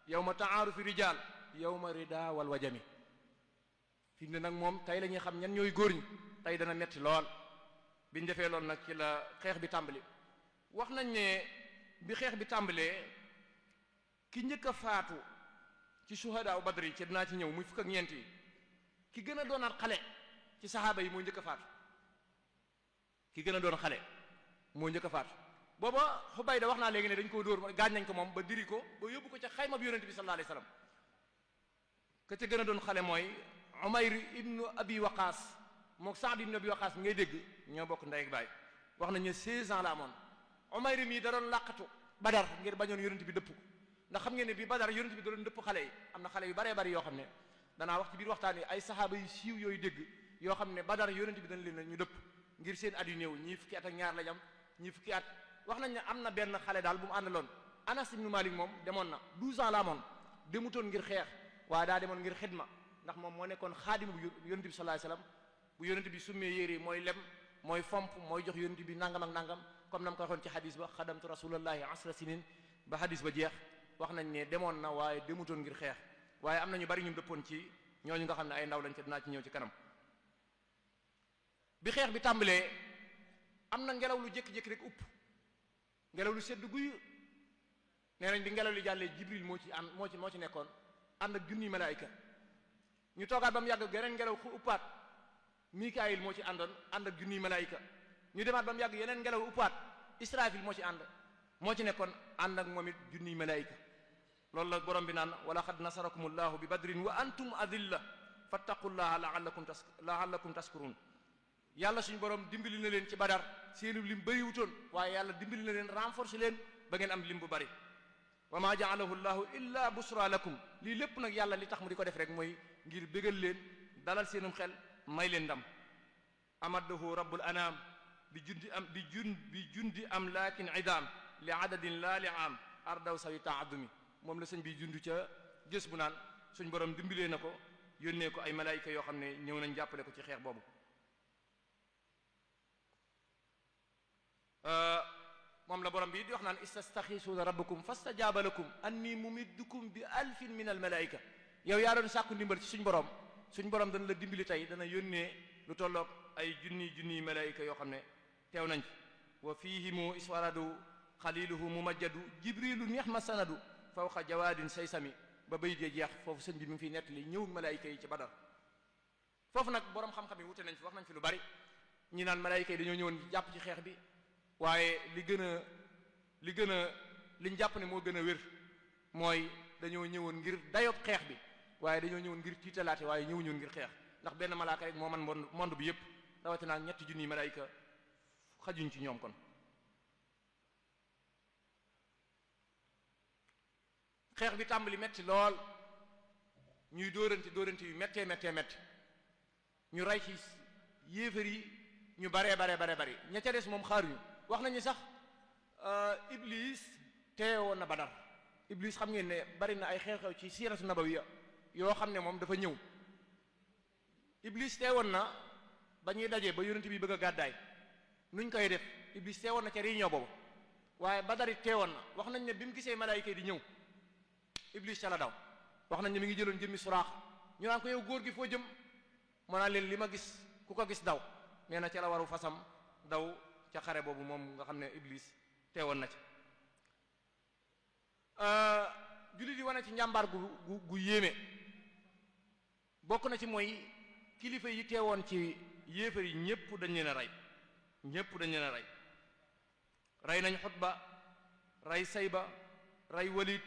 yawma ta'aarufi rijaal yawma rida wal wajami fi ne nag moom tey la ñuy xam ñan ñooy góor ñi tey dana metti lool biñ defee loolu nag ci la xeex bi tàmbali wax nañ ne bi xeex bi tàmbalee ki njëkk a faatu ci suhadaa Badr yi ci dinaa ci ñëw muy fukk ak ñeent yi ki gën a doonaat xale ci saxaaba yi moo njëkk a faatu ki gën a doon xale moo njëkk a faatu booba Xubayda wax naa léegi ne dañ koo dóor gaañ nañ ko moom ba diri ko ba yóbbu ko ca xayma bi yonente bi sallallahu alayhi wasallam ka ca gën a doon xale mooy Umayr ibnu Abi Waqaas mook Saad ibnu Abi Waqaas mi ngay dégg ñoo bokk ndey ak baay wax nañ ne 16 ans la amoon Umayr mii da doon làqatu Badar ngir bañoon yonent bi dëpp ko ndax xam ngeen ne bi Badar yonent bi da doon dëpp xale yi am na xale yu baree bari yoo xam ne danaa wax ci biir waxtaan yi ay saxaaba yu siiw yooyu dégg yoo xam ne Badar yonent bi dañ leen ñu dëpp ngir seen at yu néew ñii fukki at ak ñaar lañ am ñii fukki at wax nañ ne am na benn xale daal bu mu àndaloon Anas ibnu Malik moom demoon na 12 ans la amoon demutoon ngir xeex waaye daa demoon ngir xidma ndax moom moo nekkoon xaadimu bu yonent bi sallallahu alayhi wasallam bu yonent bi summee yére mooy lem mooy fomp mooy jox yonent bi nangam ak nangam comme nam ko waxoon ci xadis ba xadamtu rasulallahi asra sinin ba xadis ba jeex wax nañ ne demoon na waaye demutoon ngir xeex waaye am na ñu bari ñu dëppoon ci ñooñu nga xam ne ay ndaw lañ ca dinaa ci ñëw ci kanam bi xeex bi tàmbalee am na ngelaw lu jékki-jékki rek upp ngelaw lu sedd guy nee nañ bi ngelaw li jàllee Jibril moo ci nekkoon ànd ak junniy malaayika ñu toogaat ba mu yàgg geneen ngelaw ku uppaat Mikaayil moo ci àndoon ànd ak junniy malaayika ñu demaat ba mu yàgg yeneen ngelaw uppaat Israfil moo ci nekkoon ànd ak moom it junniy malaayika loolu la borom bi naan wala xad nasarakumullahu bi badrin wa antum adilla fattaqullaha la'allakum tashkurun yàlla suñu borom dimbali na leen ci badar seenu lim bëriwutoon waaye yàlla dimbali na leen renforcer leen ba ngeen am lim bu bari wa ma ja'alahu llahu illa busra lakum lii lépp nag yàlla li tax mu di ko def rek mooy ngir bégal leen dalal seenum xel may leen ndam amaddahu rabbul anam bi jundi am lakin idam li adadin la li am ardaw sawi ta'addumi moom la sëñ bi jundu ca gës bu naan suñ borom dimbalee na ko yónnee ko ay malaayika yoo xam ne ñëw nañ jàppale ko ci xeex boobu moom la borom bi di wax naan istastaxiisuuna rabbakum fastajaaba lakum anni mumiddukum bi alfin min al malaayika yow yaa doon sàkku ndimbal ci suñ borom dana la dimbali tey dana yónnee lu tolloog ay junniy malaayika yoo xam ne teew nañ fi wa fiihimu iswaradu xaliluhu mumajjadu jibrilu nihma sanadu fawqa jawaadin saysami ba bay dee jeex foofu sëñ bi mi ngi fiy nettali ñëw malaayika yi ci badar foofu nag borom xam-xam yi wute nañ fi wax nañ fi lu bari ñi naan malaayika yi dañoo ñëwoon jàpp ci xeex bi waaye liñ jàpp ne moo gën a wér mooy dañoo ñëwoon ngir dayob xeex bi waaye dañoo ñëwoon ngir tiitalaate waaye ñëwuñoon ngir xeex ndax benn malaaka rek moo man monde bi yépp rawatina ak ñetti junniy malaayika xajuñ ci ñoom kon xeex bi tàmbali metti lool ñuy dóorante yu méttee ñu rey ci yéefar yi ñu baree bari ña ca des moom xaaruñu wax nañu sax Iblis teewoon na Badar Iblis xam ngeen ne bari na ay xew-xew ci siiratu nabawiya yoo xam ne moom dafa ñëw Iblis teewoon na ba ñuy dajee ba yonent bi bëgg a gàddaay nuñ koy def Iblis teewoon na ca réunion boobu waaye Badar it teewoon na wax nañ ne bi mu gisee malaayika yi di ñëw Iblis ca la daw wax nañ ne mi ngi jëloon jëmmi suraax ñu naan ko yow góor gi foo jëm moo naan leen li ma gis ku ko gis daw nee na ca la waru fasam daw ca xare boobu moom nga xam ne Iblis teewoon na ci jullit yi wane ci njàmbaar gu yéeme bokk na ci mooy kilifa yi teewoon ci yéefar yi ñépp dañ leen a rey rey nañ Xutba rey Sayba rey Walid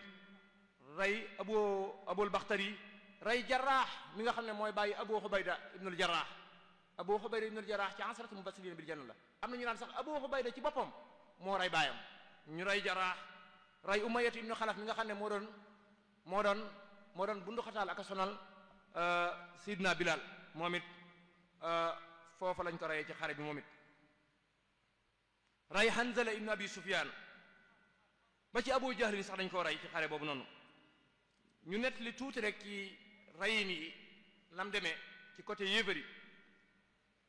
rey abul Baxtari rey Jarraax mi nga xam ne mooy bàyyi Abu Xubayda ibnul Jarraax Abu Xubayda ibnul Jarraax ci asratu mubashiriin bil janna la am na ñu naan sax Abu Xubayda ci boppam moo rey baayam ñu rey Jarraax rey Umayyatu ibnu Xalaf mi nga xam ne moo doon bunduxataal ak a sonal Sidna Bilal moom it foofa lañ ko reyee ci xare bi moom it rey Hanzala ibnu Abi Sufyaan ba ci Abu Jahlin sax dañ koo rey ci xare boobu noonu ñu nett li tuuti rek ci reyin yi lam demee ci côté yéefari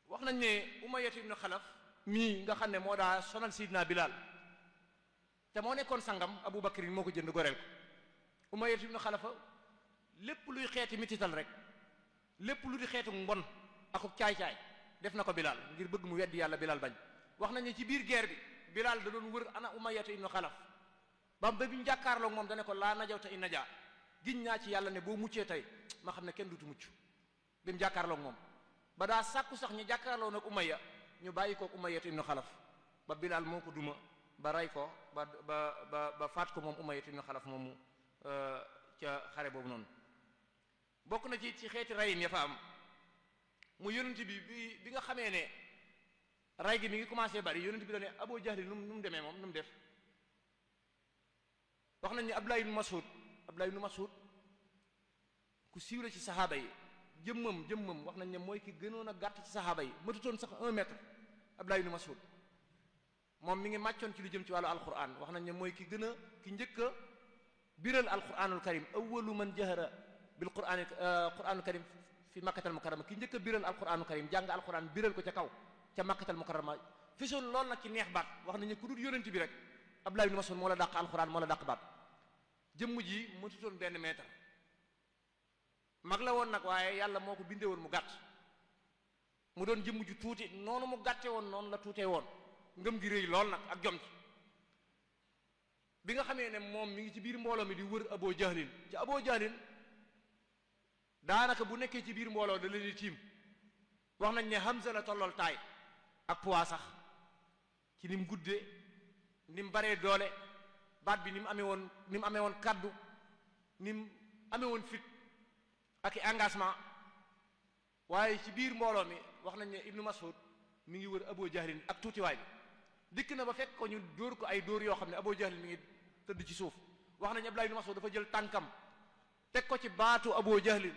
wax nañ ne Umayyatu ibnu Xalaf mii nga xam ne moo daa sonal Sidna Bilal te moo nekkoon sangam Abu Bakrin moo ko jënd goreel ko Umayyatu ibnu Xalaf lépp luy xeeti mitital rek lépp lu di xeetu mbon ak caay-caay def na ko Bilal ngir bëgg mu weddi yàlla Bilal bañ wax nañ ne ci biir guerre bi Bilal da doon wër ana Umayyatu ibnu Xalaf ba bi ñu jàkkaarloo moom dane ko laa najawta in najaa giñ naa ci yàlla ne boo muccee tey ma xam ne kenn dutu mucc bi mu jàkkaarloo moom ba daa sàkku sax ñu jàkkaarloo nag Umayya ñu bàyyi kook Umayyatu ibnu Xalaf ba Bilal moo ko duma ba rey ko ba faat ko moom Umayyatu ibnu Xalaf moomu ca xare boobu noonu bokk na ci xeeti reyin ya fa am mu yonent bi nga xamee ne ray gi mi ngi commencé bari yonent bi da ne Abu Jahl nu mu demee moom nu mu def wax nañ ne Abdullah ibn Mas'ud ku siiw la ci saxaaba yi jëmmam wax nañ ne mooy ki gënoon a gàtt ci saxaaba yi matutoon sax 1 mètre Abdullah ibn Mas'ud moom mi ngi màccoon ci lu jëm ci wàllu alquran wax nañ ne mooy ki njëkk a biral alquranul karim awwalu man jahara bil quranul karim fi makkatal mukarrama ki njëkk a biral alquranul karim jàng alquran biral ko ca kaw ca makkatal mukarrama fisoon lool nag ci neex baat wax nañ ne ku dul yonent bi rek Abdullah ibn Mas'ud moo la dàq alquran moo la dàq baat jëmm ji matutoon 1 mètre mag la woon nag waaye yàlla moo ko bindee woon mu gàtt mu doon jëmm ju tuuti noonu mu gàtte woon noonu la tuutee woon ngëm gi rëy lool nag ak jom ci bi nga xamee ne moom mi ngi ci biir mbooloo mi di wër Abu Jahlin ci Abu Jahlin daanaka bu nekkee ci biir mbooloo da leen di tiim wax nañ ne Hamza la tollool taay ak poids sax ci ni mu guddee ni mu baree doole baat bi ni mu amee woon kaddu ni mu amee woon fit ak i engagement waaye ci biir mbooloo mi wax nañ ne Ibnu Mas'ud mi ngi wër Abu Jahlin ak tuutiwaay bi dikk na ba fekk ko ñu dóor ko ay dóor yoo xam ne Abu Jahlin mi ngi tëdd ci suuf wax nañ Abdullah ibn Mas'ud dafa jël tànkam teg ko ci baatu Abu Jahlin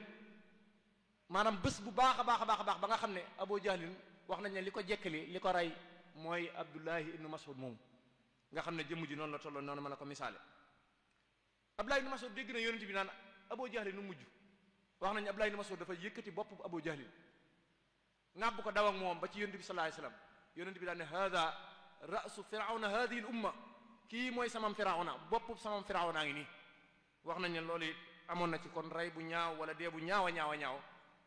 maanaam bés bu baax a baax ba nga xam ne Abu Jahlin wax nañ ne li ko jekkali li ko rey mooy Abdullah ibn Mas'ud moom nga xam ne jëmm ji noonu la tolloon noonu mën a ko misaale Abdullah ibn Mas'ud dégg na yonent bi naan Abu Jahlin nu mujj wax nañ Abdullah ibn Mas'ud dafa yëkkati bopp Abu Jahlin ngàbb ko daw ak moom ba ci yonent bi sallallahu alayhi wasallam yonent bi daan ne hada ra'su firawna hadihi al umma kii mooy samam firawna bopp samam firawna ngi nii wax nañ ne loolu it amoon na ci kon rey bu ñaaw wala dee bu ñaaw a ñaaw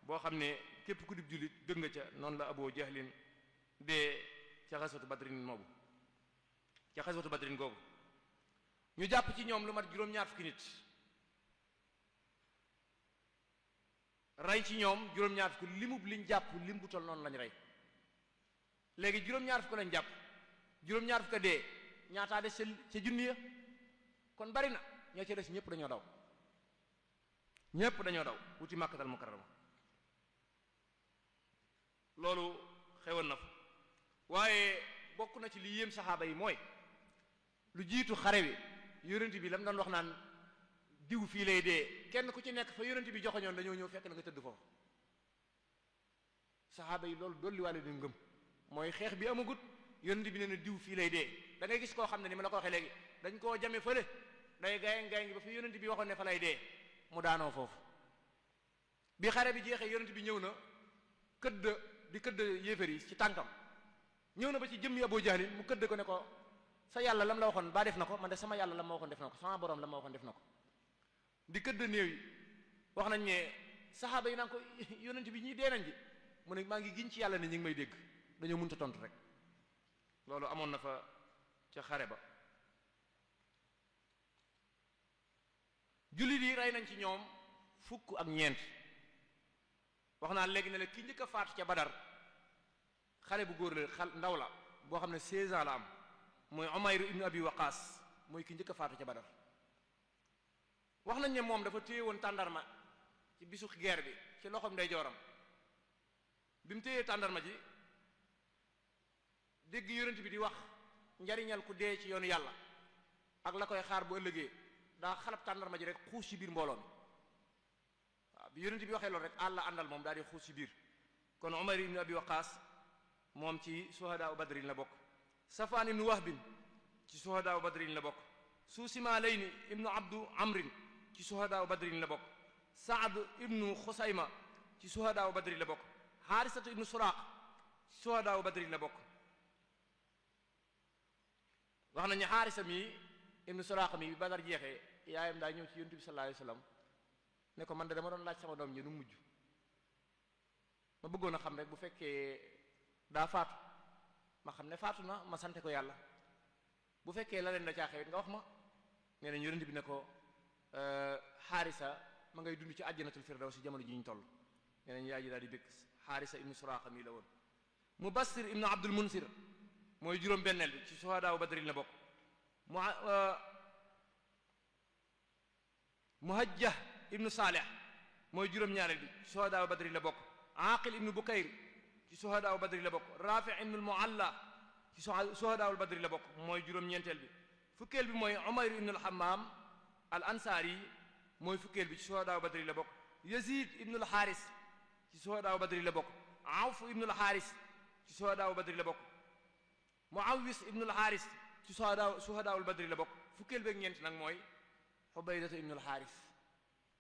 boo xam ne képp ku dib jullit dëgg nga ca noonu la Abu Jahlin dee ca xaswatu badrin moobu ca xaswatu badrin googu ñu jàpp ci ñoom lu mat juróom-ñaar fukki nit rey ci ñoom juróom-ñaar fukk limub liñ jàpp lim bu tol noonu lañ rey léegi juróom-ñaar fukk lañ jàpp juróom-ñaar fukk dee ñaataa des ca junni ya kon bari na ñoo ca des ñëpp dañoo daw wuti Makkatal Mukarrama loolu xewoon na fa waaye bokk na ci li yéem saxaaba yi mooy lu jiitu xare bi yonent bi la mu doon wax naan diw fii lay dee kenn ku ci nekk fa yonent bi joxoñoon dañoo ñëw fekk na nga tëdd foofu saxaaba yi loolu dolli wàlle di ngëm mooy xeex bi amagut yonent bi nee na diw fii lay dee da ngay gis koo xam ne ni ma la ko waxee léegi dañ koo jame fële day gaye ngi ba fi yonent bi waxoon ne fa lay dee mu daanoo foofu bi xare bi jeexee yonent bi ñëw na këdd yéefar yi ci tànkam ñëw na ba ci jëmmi Abu Jahlin mu këdd ko ne ko sa yàlla lam la waxoon ba def na ko man de sama yàlla lam ma waxoon def na ko sama borom lam ma waxoon def na ko di këdd néew yi wax nañ ne saxaaba yi naan ko yonent bi ñii dee nañ ji mu ne maa ngi giñ ci yàlla ne ñu ngi may dégg dañoo mënta tontu rek loolu amoon na fa ca xare ba jullit yi rey nañ ci ñoom fukk ak ñeent wax naa léegi ne la ki njëkk a faatu ca Badar xale bu góor la ndaw la boo xam ne 16 ans la am mooy Umayr ibn Abi Waqaas mooy ki njëkk a faatu ca Badar wax nañ ne moom dafa téye woon tàndarma ci bisu guerre bi ci loxoom ndeyjooram bi mu téyee tàndarma ji dégg yonent bi di wax njariñal ku dee ci yoonu yàlla ak la koy xaar bu ëllëgee daa xalab tàndarma ji rek xuus ci biir mbooloo mi waaw bi yonent bi waxee loolu rek àlla àndal moom daal di xuus ci biir kon Umayr ibn Abi Waqaas moom ci suhadaa badrin la bokk Safaan ibnu Wahbin ci suhadaa badrin la bokk Suusima Layni ibnu Abdu Amrin ci suhadaa badrin la bokk Saad ibnu Xusayma ci suhadaa badrin la bokk Haarisatu ibnu Suraaq ci suhadaa badrin la bokk wax nañu Haarisa mi ibnu Suraaq mi bi Badar jeexee yaayam daa ñëw ci Yonent bi sallallahu alayhi wa sallam ne ko man de dama doon laaj sama doom ñi nu mujj ma bëggoon a xam rek bu fekkee daa faatu ma xam ne faatu na ma sante ko yàlla bu fekkee la leen da caa xewit nga wax ma nee nañ yonent bi ne ko Haarisa ma ngay dund ci àjjanatul firdaws si jamono ji ñu toll nee nañ yaay ji daal di bëgg Haarisa ibnu Suraaqa mi la woon Mubassir ibnu Abdul Munsir mooy juróom benneel bi ci suhadaa Badrin la bokk Muhajjah ibnu Saalih mooy juróom ñaareel bi ci suhadaa Badrin la bokk Aqil ibnu Bukayr ci suhadaa badri la bokk Rafi ibnu al-Mualla ci suhadaa badri la bokk mooy juróom-ñeenteel bi fukkeel bi mooy Umayr ibnu al-Hammam al-Ansari mooy fukkeel bi ci suhadaa badri la bokk Yazid ibnu al-Haris ci suhadaa badri la bokk Awf ibnu al-Haris ci suhadaa badri la bokk Muawis ibnu al-Haris ci suhadaa badri la bokk fukkeel beeg ñeent nag mooy Xubaydata ibnu al-Haris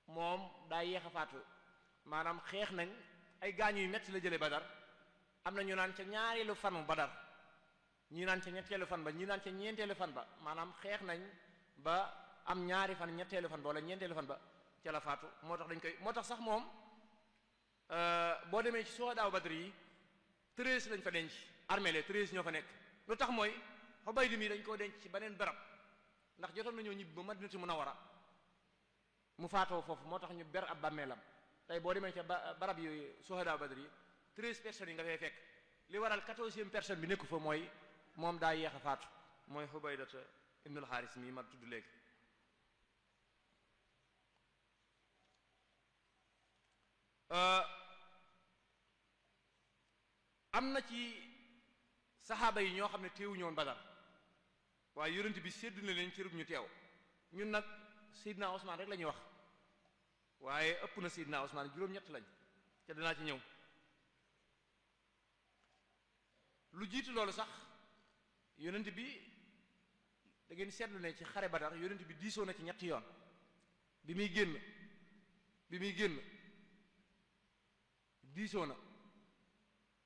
moom daa yéex a faatu maanaam xeex nañ ay gaañu yu metti la jële Badar am na ñu naan ca ñaareelu fanu Badar ñi naan ca ñetteelu fan ba ñi naan ca ñeenteelu fan ba maanaam xeex nañ ba am ñaari fan ñetteelu fan ba wala ñeenteelu fan ba ca la faatu moo tax sax moom boo demee ci suhadaa Badr yi 13 lañ fa denc armée les 13 ñoo fa nekk lu tax mooy Xubaydi mi dañ koo denc ci beneen barab ndax jotoon nañoo ñibbi ba Madinatu Munawwara mu faatoo foofu moo tax ñu ber ab bàmmeelam tey boo demee ca barab yooyu suhadaa Badr yi 13 personnes yi nga fay fekk li waral 14e personne bi nekku fa mooy moom daa yéex a faatu mooy Xubaydata ibnul Xaaris mi ma tudd léegi am na ci saxaaba yi ñoo xam ne teewuñu woon Badar waaye yonent bi séddu na leen cërub ñu teew ñun nag Seydina Ousmane rek la ñuy wax waaye ëpp na Seydina Ousmane juróom-ñett lañ te danaa ci ñëw lu jiitu loolu sax yonent bi da ngeen seetlu ne ci xare Badar yonent bi diisoo na ci ñetti yoon bi muy génn diisoo na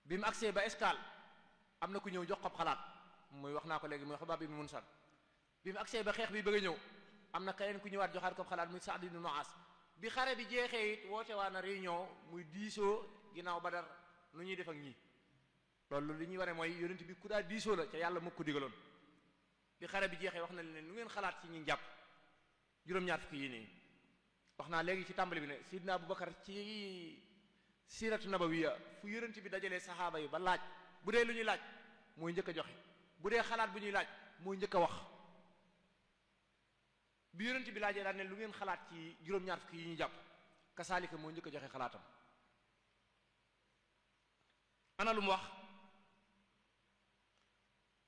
bi mu agsee ba escale am na ku ñëw jox ko xalaat muy wax naa ko léegi muy Xubaab ibn Munsar bi mu agsee ba xeex bi bëgg a ñëw am na keneen ku ñëwaat joxaat ko xalaat muy Saad ibn Muaas bi xare bi jeexee it woote waa na réunion muy diisoo ginnaaw Badar nu ñuy def ak ñii loolu li ñuy waree mooy yonent bi ku daa diisoo la ca yàlla moo ko digaloon bi xare bi jeexee wax na leen lu ngeen xalaat ci ñi jàpp juróom-ñaar fukki yi nii wax naa léegi ci tàmbali bi ne Sidna Abubakar ci siiratu nabawiya fu yonent bi dajalee saxaaba yi ba laaj bu dee lu ñuy laaj mooy njëkk a joxe bu dee xalaat bu ñuy laaj mooy njëkk a wax bi yonent bi laajee daal ne lu ngeen xalaat ci juróom-ñaar fukki yi ñu jàpp kasaalika mooy njëkk a joxe xalaatam ana lu mu wax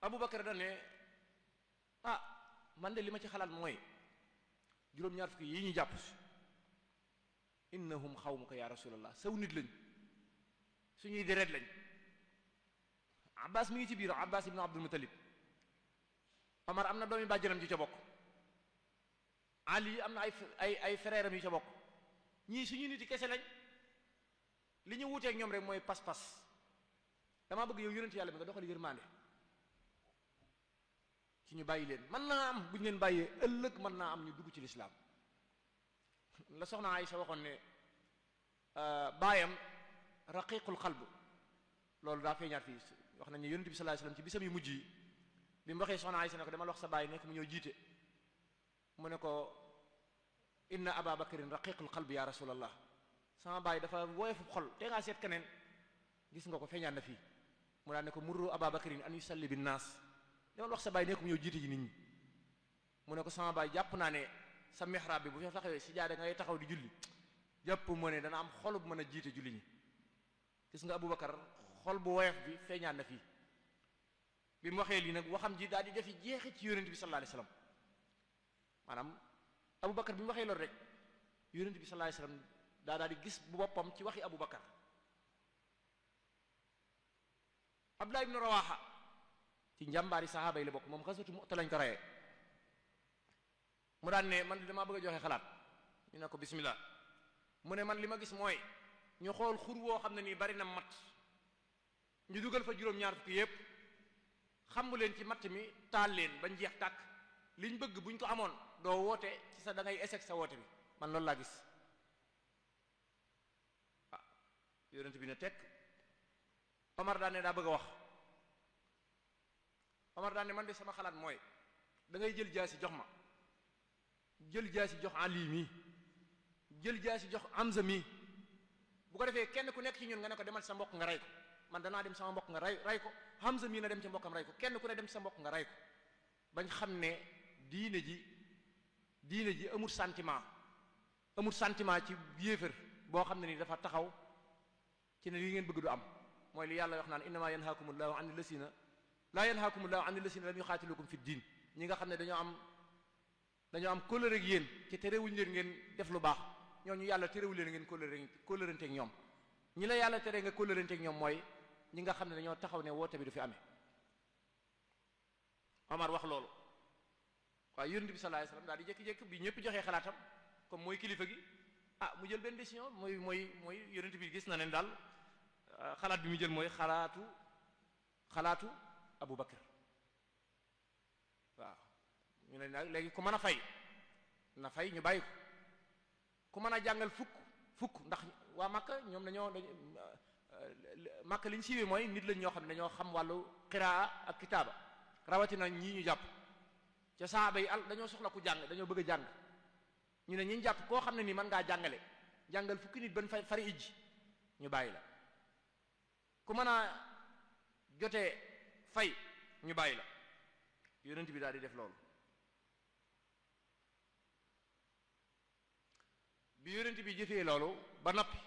Abubakar da ne man de li ma ci xalaat mooy juróom-ñaar fukki yi ñu jàpp innahum xawmuka ya rasulallah saw nit lañ suñuy deret lañ Abbas mi ngi ci biir Abbas ibn Abdul Muttalib Omar am na doomi bàjjanam ji ca bokk Ali am na ay frère am yu ca bokk ñii suñu nit yi kese lañ li ñu wuuteeg ñoom rek mooy pas-pas damaa bëgg yow yonent yàlla bi nga doxal yërmande ci ñu bàyyi leen mën naa am bu ñu leen bàyyee ëllëg mën naa am ñu dugg ci lislaam la soxna Aysa waxoon ne baayam raqiqul qalb loolu daa feeñaat fii wax nañ ne yonent bi sallallahu alayhi wasallam ci bisam yu mujj yi bi mu waxee soxna Aysa ne ko demal wax sa baay nekk mu ñëw jiite mu ne ko inna aba bakrin raqiqul qalb ya rasulallah sama baay dafa woyofu xol te ngaa seet keneen gis nga ko feeñaat na fii mu daan ne ko murru aba bakrin an yusalli bin naas demal wax sa baay nekk mu ñëw jiite ji nit ñi mu ne ko sama baay jàpp naa ne sa mihrab bi bu fa taxawee si jaade ngay taxaw di julli jàpp moo ne dana am xol bu mën a jiite julli ñi gis nga Abubakar xol bu woyof bi feeñaat na fii bi mu waxee lii nag waxam ji daal di defi jeexi ci yonent bi sallallahu alayhi wasallam maanaam Abubakar bi mu waxee loolu rek yonent bi sallallahu alayhi wasallam daal di gis bu boppam ci waxi Abubakar Abdullah ibn Rawaha ci njàmbaari sahaaba yi la bokk moom xasatu Mu'ta lañ ko reyee mu daan ne man damaa bëgg a joxe xalaat ñu ne ko bismillah mu ne man li ma gis mooy ñu xool xur woo xam ne nii bari na matt ñu dugal fa juróom-ñaar fukki yépp xamu leen ci matt mi taal leen bañ jeex tàkk liñ bëgg buñ ko amoon doo woote ci sa da ngay échec sa woote bi man loolu laa gis yonent bi ne tekk Omar daan ne daa bëgg a wax Omar daan ne man de sama xalaat mooy da ngay jël jaasi jox ma jël jaasi jox Ali mi jël jaasi jox Hamza mi bu ko defee kenn ku nekk ci ñun nga ne ko demal sa mbokk nga rey ko man danaa dem sama mbokk nga rey ko Hamza mii na dem ca mbokkam rey ko kenn ku ne dem sa mbokk nga rey ko bañ xam ne diine ji amul sentiment ci yéefar boo xam ne ni dafa taxaw ci ne li ngeen bëgg du am mooy li yàlla wax naan innama yanhaakumullahu an allasina laa yanhaakumullahu an allasina lam yuxaatilukum fi diin ñi nga xam ne dañoo am kóllëre ak yéen ci terewuñ leen ngeen def lu baax ñooñu yàlla terewuñ leen ngeen kóllëranteeg ñoom ñi la yàlla tere nga kóllëranteeg ñoom mooy ñi nga xam ne dañoo taxaw ne woote bi du fi amee Omar wax loolu waaye yonent bi sallallahu alayhi wasallam daal di jékki-jékki bi ñëpp joxee xalaatam comme mooy kilifa gi mu jël benn décision mooy yonent bi gis na ne daal xalaat bi mu jël mooy xalaatu Abu Bakar waaw ñu ne nag léegi ku mën a fay na fay ñu bàyyi ko ku mën a jàngal fukk ndax waa Makka ñoom dañoo Makka li ñu siiwee mooy nit lañ ñoo xam ne dañoo xam wàllu qiraa ak kitaaba rawatina ñii ñu jàpp ca saaba yi dañoo soxla ku jàng dañoo bëgg a jàng ñu ne ñi jàpp koo xam ne nii mën ngaa jàngal fukki nit ban fari ijji ñu bàyyi la ku mën a jotee fay ñu bàyyi la yonent bi daal di def loolu bi yonent bi jëfee loolu ba noppi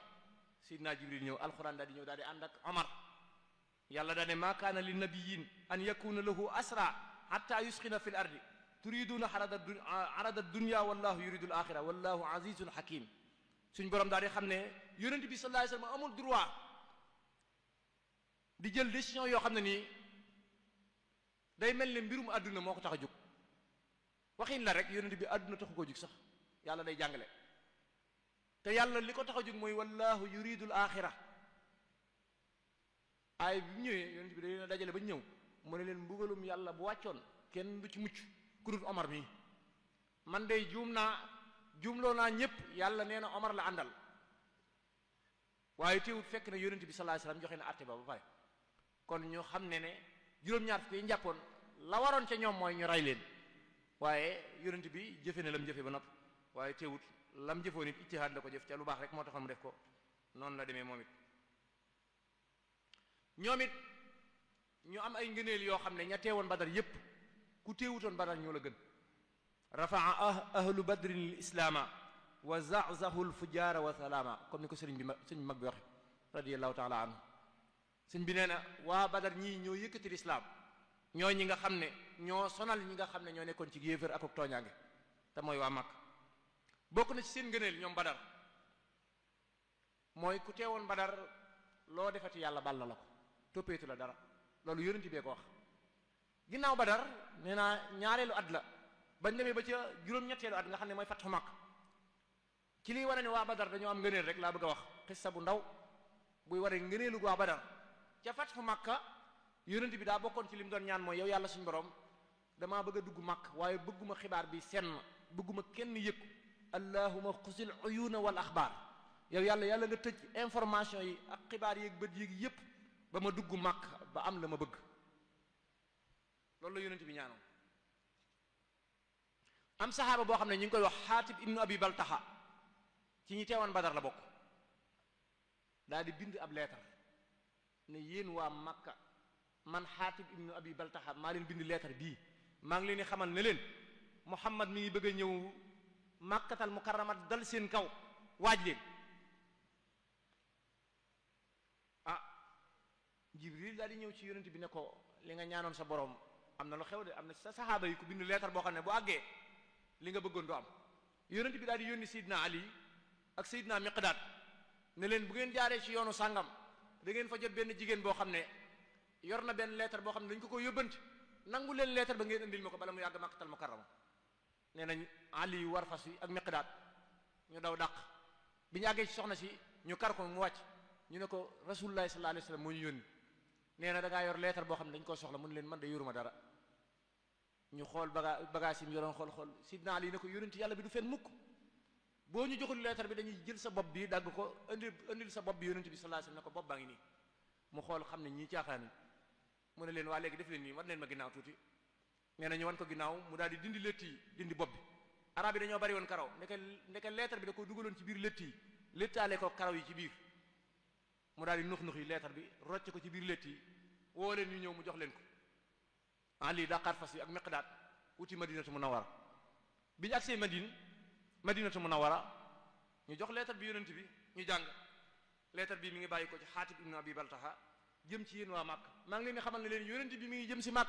sidna Jibril ñëw alxuraan daal di ñëw daal di ànd ak Omar yàlla daal ne maa kaana li nabiyin an yakuna lahu asra hatta yusxina fi l ardi turiduna arada dunya wallahu yuridu al axira wallahu azizun hakim suñ borom daal di xam ne yonent bi sallallahu alayhi wasallam amul droit di jël décision yoo xam ne nii day mel ne mbirum àdduna moo ko tax a jóg waxin la rek yonent bi àdduna taxu koo jóg sax yàlla day jàngale te yàlla li ko tax a jóg mooy wallahu yuridu al axira ay bi ñëwee yonent bi dañu dajale ba ñëw mu ne leen mbugalum yàlla bu wàccoon kenn du ci mucc ku dul Omar mi man day juumloo naa ñëpp yàlla nee na Omar la àndal waaye teewut fekk na yonent bi sallallahu alayhi wasallam joxe na àtte ba pare kon ñu xam ne juróom-ñaar fukk yi njàppoon la waroon ca ñoom mooy ñu rey leen waaye yonent bi jëfe na lam jëfe ba nopp waaye teewut lam jëfoon it ijtihaad la ko jëf ca lu baax rek moo taxoon mu def ko noonu la demee moom it ñoom it ñu am ay ngëneel yoo xam ne ña teewoon badar yépp ku teewutoon badar ñoo la gën rafaa ahlu badrin l islaama wa zazahu l fujaara wa salaama comme ni ko sëriñ mag bi waxe radiallahu taala anhu sëñ bi nee na waa badar ñii ñoo yëkkati lislaam ñoo ñi nga xam ne ñoo sonal ñi nga xam ne ñoo nekkoon ci yéefar ak tooñaange te mooy waa Makka bokk na ci seen ngëneel ñoom badar mooy ku teewoon badar loo defati yàlla bàll la ko toppeetu la dara loolu yonent bee ko wax ginnaaw badar nee naa ñaareelu at la bañ demee ba ca juróom-ñetteelu at nga xam ne mooy fatxu Makka ci liy wane ne waa badar dañoo am ngëneel rek laa bëgg a wax xissa bu ndaw buy wane ngëneelu waa badar ca fatxu Makka yonent bi daa bokkoon ci li mu doon ñaan mooy yow yàlla suñu borom damaa bëgg a dugg Makka waaye bëgguma xibaar bi senn bëgguma kenn yëg allahuma xusil uyuna wal axbaar yow yàlla nga tëj information yi ak xibaar yeeg bët yeeg yépp ba ma dugg Makka ba am la ma bëgg loolu la yonent bi ñaanoon am saxaaba boo xam ne ñu ngi koy wax xaatib ibnu abi baltaxa ci ñi teewoon badar la bokk daal di bind ab leetar ne yéen waa Makka man xaatib ibnu abi baltaxa maa leen bind leetar bii maa ngi leen di xamal ne leen Muhammad mi ngi bëgg a ñëw Makkatal mukarrama dal seen kaw waaj leen Jibril daal di ñëw ci yonent bi ne ko li nga ñaanoon sa borom am na lu xew de am na sa saxaaba yi ku bind leetar boo xam ne bu àggee li nga bëggoon du am yonent bi daal di yónni Seydina Ali ak Seydina Miqdaad ne leen bu ngeen jaaree ci yoonu sàngam da ngeen fa jot benn jigéen boo xam ne yor na benn leetar boo xam ne dañ ko yóbbante nangu leen leetar ba ngeen indil ma ko bala mu yàgg Makkatal mukarrama nee nañ Ali war fas yi ak Miqdaad ñu daw dàq bi ñu àggee ci soxna si ñu kar ko mu wàcc ñu ne ko Rasulullah sallallahu alayhi wasallam moo ñu yónni nee na da ngaa yor leetar boo xam ne dañ koo soxla mun leen man de yoruma dara ñu xool bagage yi mu yoroon xool Sidna Ali ne ko yonent yàlla bi du fen mukk boo ñu joxul leetar bi dañuy jël sa bopp bi dagg ko indil sa bopp bi yonent bi sallallahu alayhi wasallam ne ko bopp baa ngi nii mu xool xam ne ñii caaxaan mu ne leen waa léegi def leen nii wan leen ma ginnaaw tuuti nee na ñu wan ko ginnaaw mu daal di dindi létt yi dindi bopp bi arab yi dañoo bari woon karaw ndeke leetar bi da ko dugaloon ci biir létt yi léttaale ko karaw yi ci biir mu daal di nux yi leetar bi rocc ko ci biir létt yi woo leen ñu ñëw mu jox leen ko Ali daqaar fas yi ak Miqdaad wuti Madinatu Munawwara bi ñu agsee Madinatu Munawwara ñu jox leetar bi yonent bi ñu jàng leetar bii mi ngi bàyyi ko ci Xaatib ibnu Abi Baltaha jëm ci yéen waa Màkk maa ngi leen di xamal ne leen yonent bi mi ngi jëm si Màkk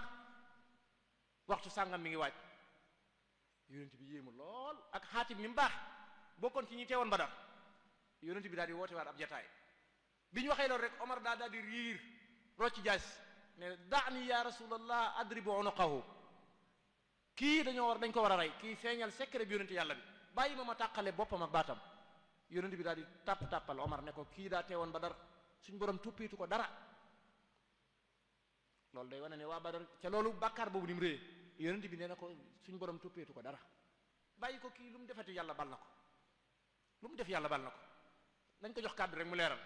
waxtu sàngam mi ngi waaj yonent bi yéemu lool ak Xaatib mi mu baax bokkoon ci ñi teewoon Badar yonent bi daal di woote waat ab jataay bi ñu waxee loolu rek Omar daal di riir rocc jaas ne daani ya rasulallah adribu unuqahu kii dañ ko war a rey kii feeñal secret bi yonent yàlla bi bàyyi ma tàqale boppam ak baatam yonent bi daal di tàppal Omar ne ko kii daa teewoon Badar suñ borom tuppiitu ko dara loolu day wane ne waa Badar ca loolu bàkkaar boobu ni mu réyee yonent bi nee na ko suñ borom tuppiitu ko dara bàyyi ko kii lu mu defati yàlla bal na ko lu mu def yàlla bal na ko dañ ko jox kàddu rek mu leeral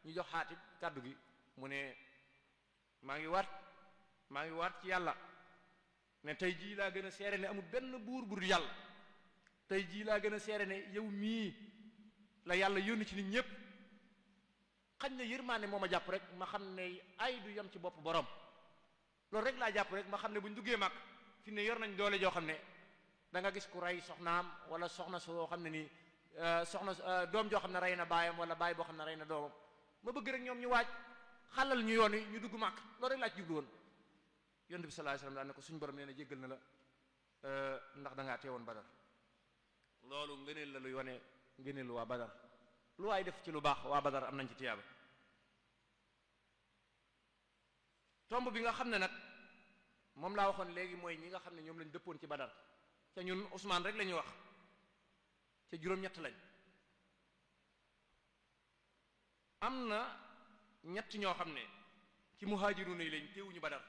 ñu jox Xaatib kàddu gi mu ne maa ngi waat ci yàlla ne tey jii laa gën a seere ne amul benn buur bu dul yàlla tey jii laa gën a seere ne yow mii la yàlla yónni ci nit ñépp xañ na yërmaane moo ma jàpp rek ma xam ne ay du yem ci bopp borom loolu rek laa jàpp rek ma xam ne bu ñu duggee mag fi ne yor nañ doole joo xam ne da nga gis ku rey soxnaam wala soxna soo xam ne nii doom joo xam ne rey na baayam wala baay boo xam ne rey na doomam ma bëgg rek ñoom ñu waaj xalal ñu yoon yi ñu dugg màkk loolu rek laa ci jublu woon yonent bi sallallahu alayhi wasallam daan ne ko suñu borom nee na jéggal na la ndax da ngaa teewoon Badar loolu ngëneel la luy wane ngëneelu waa Badar lu waay def ci lu baax waa Badar am nañ ci tiyaaba tomb bi nga xam ne nag moom laa waxoon léegi mooy ñi nga xam ne ñoom lañ dëppoon ci Badar ca ñun Ousmane rek la ñuy wax ca juróom-ñett lañ am na ñett ñoo xam ne ci muhaajiruuna yi lañ teewuñu Badar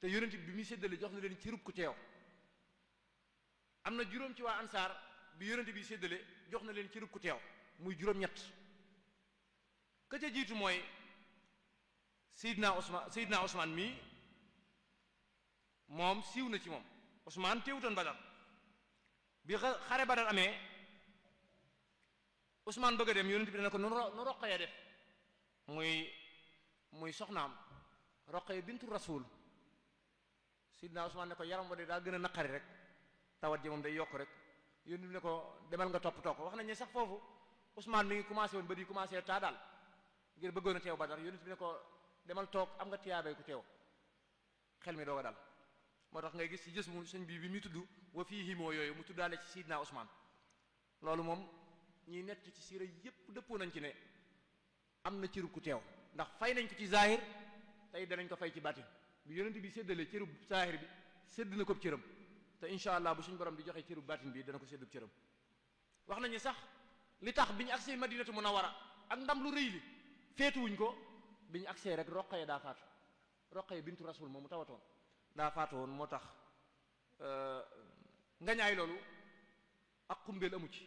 te yonent bi muy séddale jox na leen ci rub ku teew am na juróom ci waa ansaar bi yonent bi séddale jox na leen ci rub ku teew muy juróom-ñett ka ca jiitu mooy Seydina Ousmane mii moom siiw na ci moom Ousmane teewutoon Badar bi xare Badar amee Ousmane bëgg a dem yonent bi dana ko nu Roqaya def muy soxnaam Roqaya bintu Rasul Seydina Ousmane ne ko yaram wa de daa gën a naqari rek tawat ji moom day yokk rek yonent bi ne ko demal nga toppatoo ko wax nañ ne sax foofu Ousmane mi ngi commencé woon ba di commencé taa daal ngir bëggoon a teew Badar yonent bi ne ko demal toog am nga tiyaabay ku teew xel mi doog a dal moo tax ngay gis ci gis mu sëñ bi muy tudd wa fii himoo yooyu mu tuddaale ci Seydina Ousmane loolu moom ñiy nett ci siira yépp dëppoo nañ ci ne am na cëru ku teew ndax fay nañ ko ci zahir tey danañ ko fay ci baatin bi yonent bi séddale cëru zahir bi sédd na ko cëram te incha allah bu suñu borom di joxe cëru baatin bi dana ko séddub cëram wax nañu sax li tax bi ñu agsee Madinatu Munawwara ak ndam lu rëy li féetuwuñ ko bi ñu agsee rek Roqaya daa faatu Roqaya bintu Rasul moom mu tawatoon daa faatu woon moo tax ngañaay loolu ak xumbeel amu ci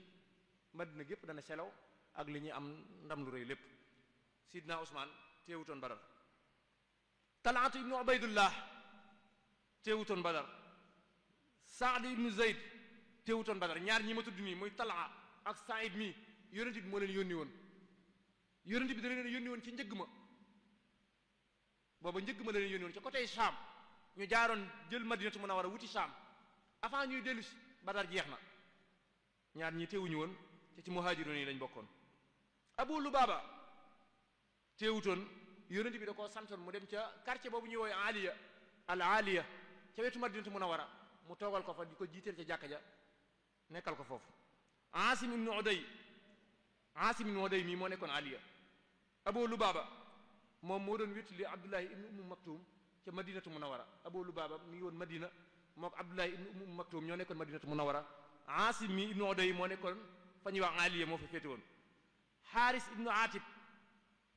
Madina gépp dana selaw ak li ñuy am ndam lu rëy lépp Sidna Ousmane teewutoon Badar Talaatu ibnu Ubaydullah teewutoon Badar Saad ibnu Zayd teewutoon Badar ñaar ñi ma tudd nii muy Talaa ak Saïd mi yonent bi moo leen yónni woon yonent bi da leen yónni woon ci njëgg ma booba njëgg ma la leen yónni woon ca côté Sham ñu jaaroon jël Madinatu Munawwara wuti Sham avant ñuy dellu si Badar jeex na ñaar ñi teewuñu woon te ci muhaajiroon yi lañ bokkoon Abu Lubaaba teewutoon yonent bi da koo santoon mu dem ca quartier boobu ñuy woowe Aliya al Aliya ca wetu Madinatu Munawwara mu toogal ko fa di ko jiiteel ca jàkka ja nekkal ko foofu Asim ibnu Uday mii moo nekkoon Aliya Abu Lubaaba moom moo doon wétali Abdullahi ibnu Ummu Maktum ca Madinatu Munawwara Abu Lubaaba mi ngi woon Madina mook Abdullahi ibnu Ummu Maktum ñoo nekkoon Madinatu Munawwara Asim mi ibnu Uday moo nekkoon fa ñuy wax Aliya moo fa féete woon Xaaris ibnu Atib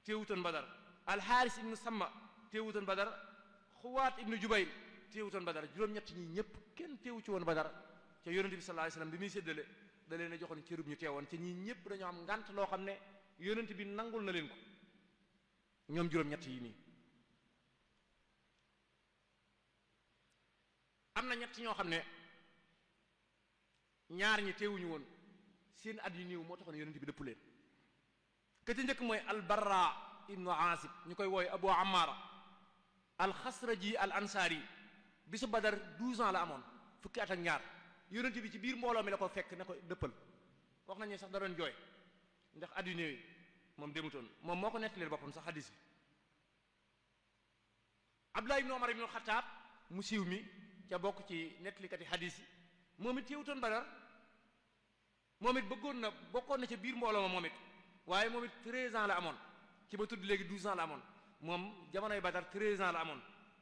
teewutoon Badar Alxaaris ibnu Samma teewutoon Badar Xuwaat ibnu Jubayr teewutoon Badar juróom-ñett ñi ñëpp kenn teewu ci woon Badar ca yonente bi sallallahu alayhi wasallam bi muy séddale da leen a joxoon cërub ñu teewoon ca ñii ñëpp dañoo am ngant loo xam ne yonente bi nangul na leen ko ñoom juróom-ñett yi nii am na ñett ñoo xam ne ñaar ñi teewuñu woon seen at yu néew moo taxoon yonente bi dëpp leen ka ca njëkk mooy albarra ibnu asib ñu koy wooye abu amara alxasraji al ansaari bisu Badar 12 ans la amoon fukki at ak ñaar yonent bi ci biir mbooloo mi la ko fekk ne ko dëppal wax nañu sax da doon jooy ndax at yu néew yi moom demutoon moom moo ko nettaleel boppam sax hadis bi Abdullah ibn Umar ibn Khattab mu siiw mi ca bokk ci nettalikati hadis yi moom it teewutoon Badar moom it bokkoon na ca biir mbooloo ma moom it waaye moom it 13 ans la amoon ki ba tudd léegi 12 ans la amoon moom jamonoy Badar 13 ans la amoon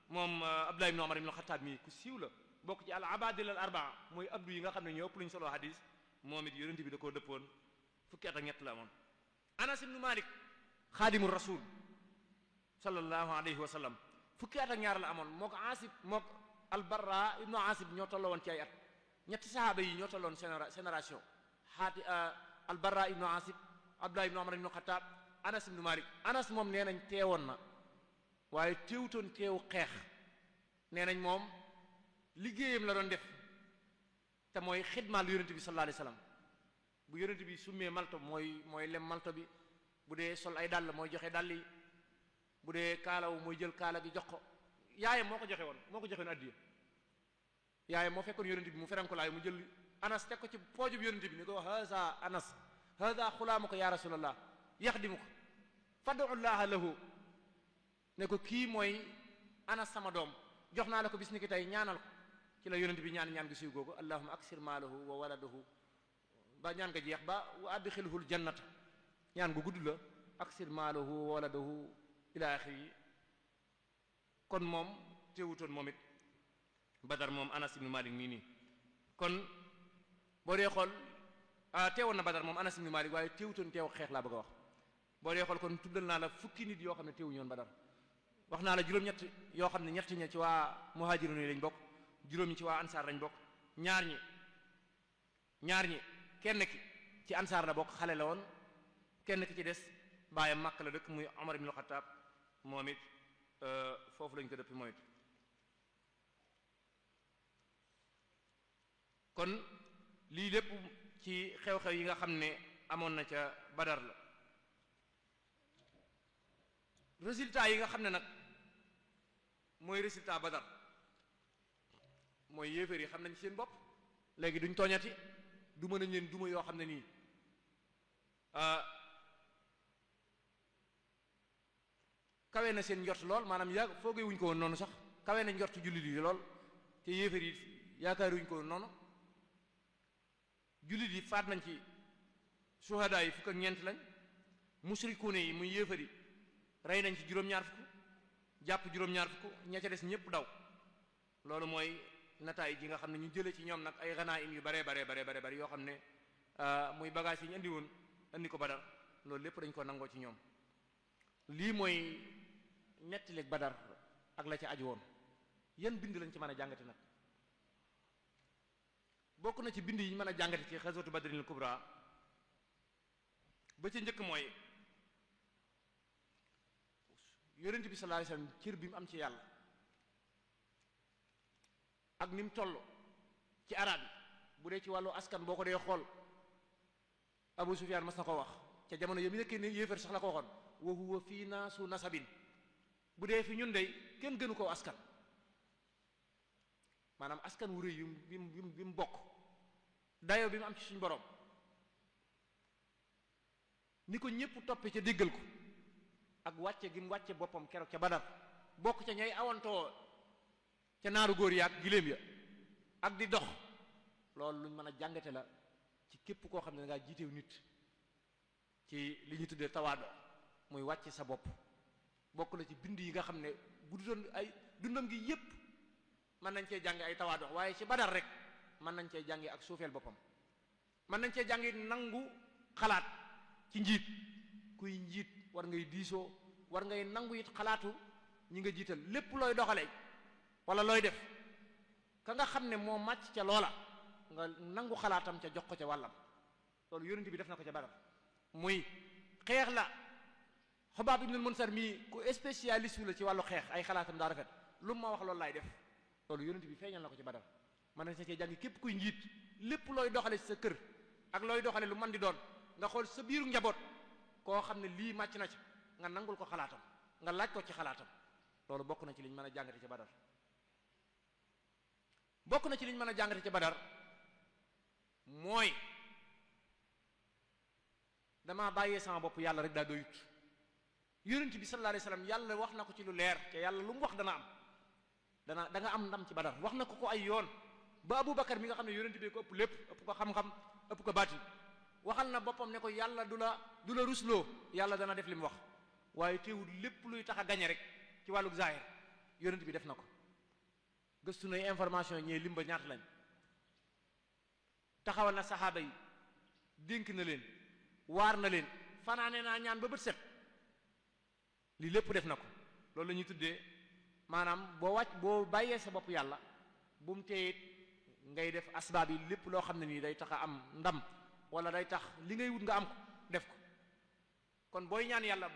moom Abdullah ibn Umar ibn Khattab mi ku siiw la bokk ci al abadil al arbaa mooy abdu yi nga xam ne ñoo ëpp luñ solo hadis moom it yonent bi da koo dëppoon fukki at ak ñett la amoon Anas ibn Malik xaadimu rasul sallallahu alayhi wa sallam fukki at ak ñaar la amoon moo ko Asib moo ko albarra ibnu Asib ñoo tolloo woon ci ay at ñetti sahaaba yi ñoo tolloon génération albarra ibnu Asib Abdullah ibnu Umar ibnu Khattab Anas ibnu Malik Anas moom nee nañ teewoon na waaye teewutoon teewu xeex nee nañ moom liggéeyam la doon def te mooy xidmaal yonent bi sallallahu alayhi wasallam bu yonent bi summee malto mooy lem malto bi bu dee sol ay dàll mooy joxe dàll yi bu dee kaalawu mooy jël kaala gi jox ko yaayam moo ko joxe woon addiya yaayam moo fekkoon yonent bi mu feranko laay mu jël Anas teg ko ci poojub yonent bi ni ko haza Anas haza xulaamuka ya rasulallah yaxdimuka fad'ullaha lahu ne ko kii mooy Anas sama doom jox naa la ko bis ni ki tey ñaanal ko ci la yonent bi ñaan gi suy googu allahumma aksir maalahu wa waladahu ba ñaan nga jeex ba wa adxilhul jannata ñaan gu gudd la aksir maalahu wa waladahu ila axiri kon moom teewutoon moom it Badar moom Anas ibn Malik nii nii kon boo dee xool teewoon na Badar moom Anas ibn Malik waaye teewutoon teew xeex laa bëgg a wax boo dee xool kon tuddal naa la fukki nit yoo xam ne teewuñu woon Badar wax naa la juróom-ñett yoo xam ne ñett ña ci waa muhajirun yi lañ bokk juróom ñi ci waa ansaar lañ bokk ñaar ñi kenn ki ci ansaar la bokk xale la woon kenn ki ci des baayam Makk la dëkk muy Umar ibn Khattab moom it foofu lañ ko dëpp moom it kon lii lépp ci xew-xew yi nga xam ne amoon na ca Badar la résultat yi nga xam ne nag mooy résultat Badar mooy yéeféer yi xam nañ seen bopp léegi duñ tooñati duma nañ leen duma yoo xam ne nii kawe na seen njort lool maanaam foogee wuñ ko woon noonu sax kawe na njort jullit yi lool te yéeféer yi yaakaar wuñ ko woon noonu jullit yi faat nañ ci suhadaa yi fukk ak ñeent lañ musrikuune yi muy yéeféer yi rey nañ ci juróom-ñaar fukk jàpp juróom-ñaar fukk ña ca des ñëpp daw loolu mooy nataay ji nga xam ne ñu jële ci ñoom nag ay ganaim yu bare yoo xam ne muy bagage yi ñu andi woon andi ko Badar loolu lépp dañ ko nangoo ci ñoom lii mooy nettaleeg Badar ak la ca aju woon yan bind lañ ci mën a jàngate nag bokk na ci bind yi ñu mën a jàngate ci xaswatu Badrinil Kubra ba ca njëkk mooy yonent bi sallallahu alayhi wasallam cër bi mu am ci yàlla ak ni mu toll ci arab yi bu dee ci wàllu askan boo ko dee xool Abu Sufyaan mas na ko wax ca jamono yo mi nekkee ne yéefar sax la ko waxoon wa huwa fii naa su nasabin bu dee fi ñun dey kenn gënu koo askan maanaam askan wu rëy bi mu bokk dayo bi mu am ci suñu borom ni ko ñépp toppe ca déggal ko ak wàcce gi mu wàcce boppam keroog ca Badar bokk ca ñay awantoo ca naaru góor ya ak giléem ya ak di dox loolu luñ mën a jàngate la ci képp koo xam ne da ngaa jiitew nit ci li ñu tuddee tawaado muy wàcce sa bopp bokk na ci bind yi nga xam ne bu du doon ay dundam gi yépp mën nañ cee jànge ay tawaado waaye ci Badar rek mën nañ cee jànge ak suufeel boppam mën nañ cee jànge nangu xalaat ci njiit kuy njiit war ngay diisoo war ngay nangu it xalaatu ñi nga jiital lépp looy doxalee wala looy def ka nga xam ne moo màcc ca loola nga nangu xalaatam ca jox ko ca wàllam loolu yonent bi def na ko ca Badar muy xeex la Xubaab ibnul Munsar mii ku spécialiste la ci wàllu xeex ay xalaatam daa rafet lu ma wax loolu laay def loolu yonent bi feeñal na ko ci Badar man na sa cee jàngi képp kuy njiit lépp looy doxale sa kër ak looy doxale lu man di doon nga xool sa biiru njaboot koo xam ne lii màcc na ci nga nangul ko xalaatam nga laaj ko ci xalaatam loolu bokk na ci liñ mën a jàngate ci Badar bokk na ci liñ mën a jàngate ci Badar mooy damaa bàyyee sama bopp yàlla rek daa doyut. yonent bi sallallahu alayhi wasallam yàlla wax na ko ci lu leer te yàlla lu mu wax dana am da nga am ndam ci Badar wax na ko ay yoon ba Abubakar mi nga xam ne yonent bi ko ëpp lépp ëpp ko xam-xam ëpp ko baatin waxal na boppam ne ko yàlla du la rusloo yàlla dana def li mu wax waaye teewul lépp luy tax a gañe rek ci wàllu zahir yonent bi def na ko gëstu nay information ñee limba ñaata lañ taxawal na saxaaba yi dénk na leen waar na leen fanaane naa ñaan ba bët set lii lépp def na ko loolu la ñuy tuddee maanaam boo bàyyee sa bopp yàlla bu mu teeyit ngay def asbaab yi lépp loo xam ne nii day tax a am ndam wala day tax li ngay wut nga am ko def ko kon booy ñaan yàlla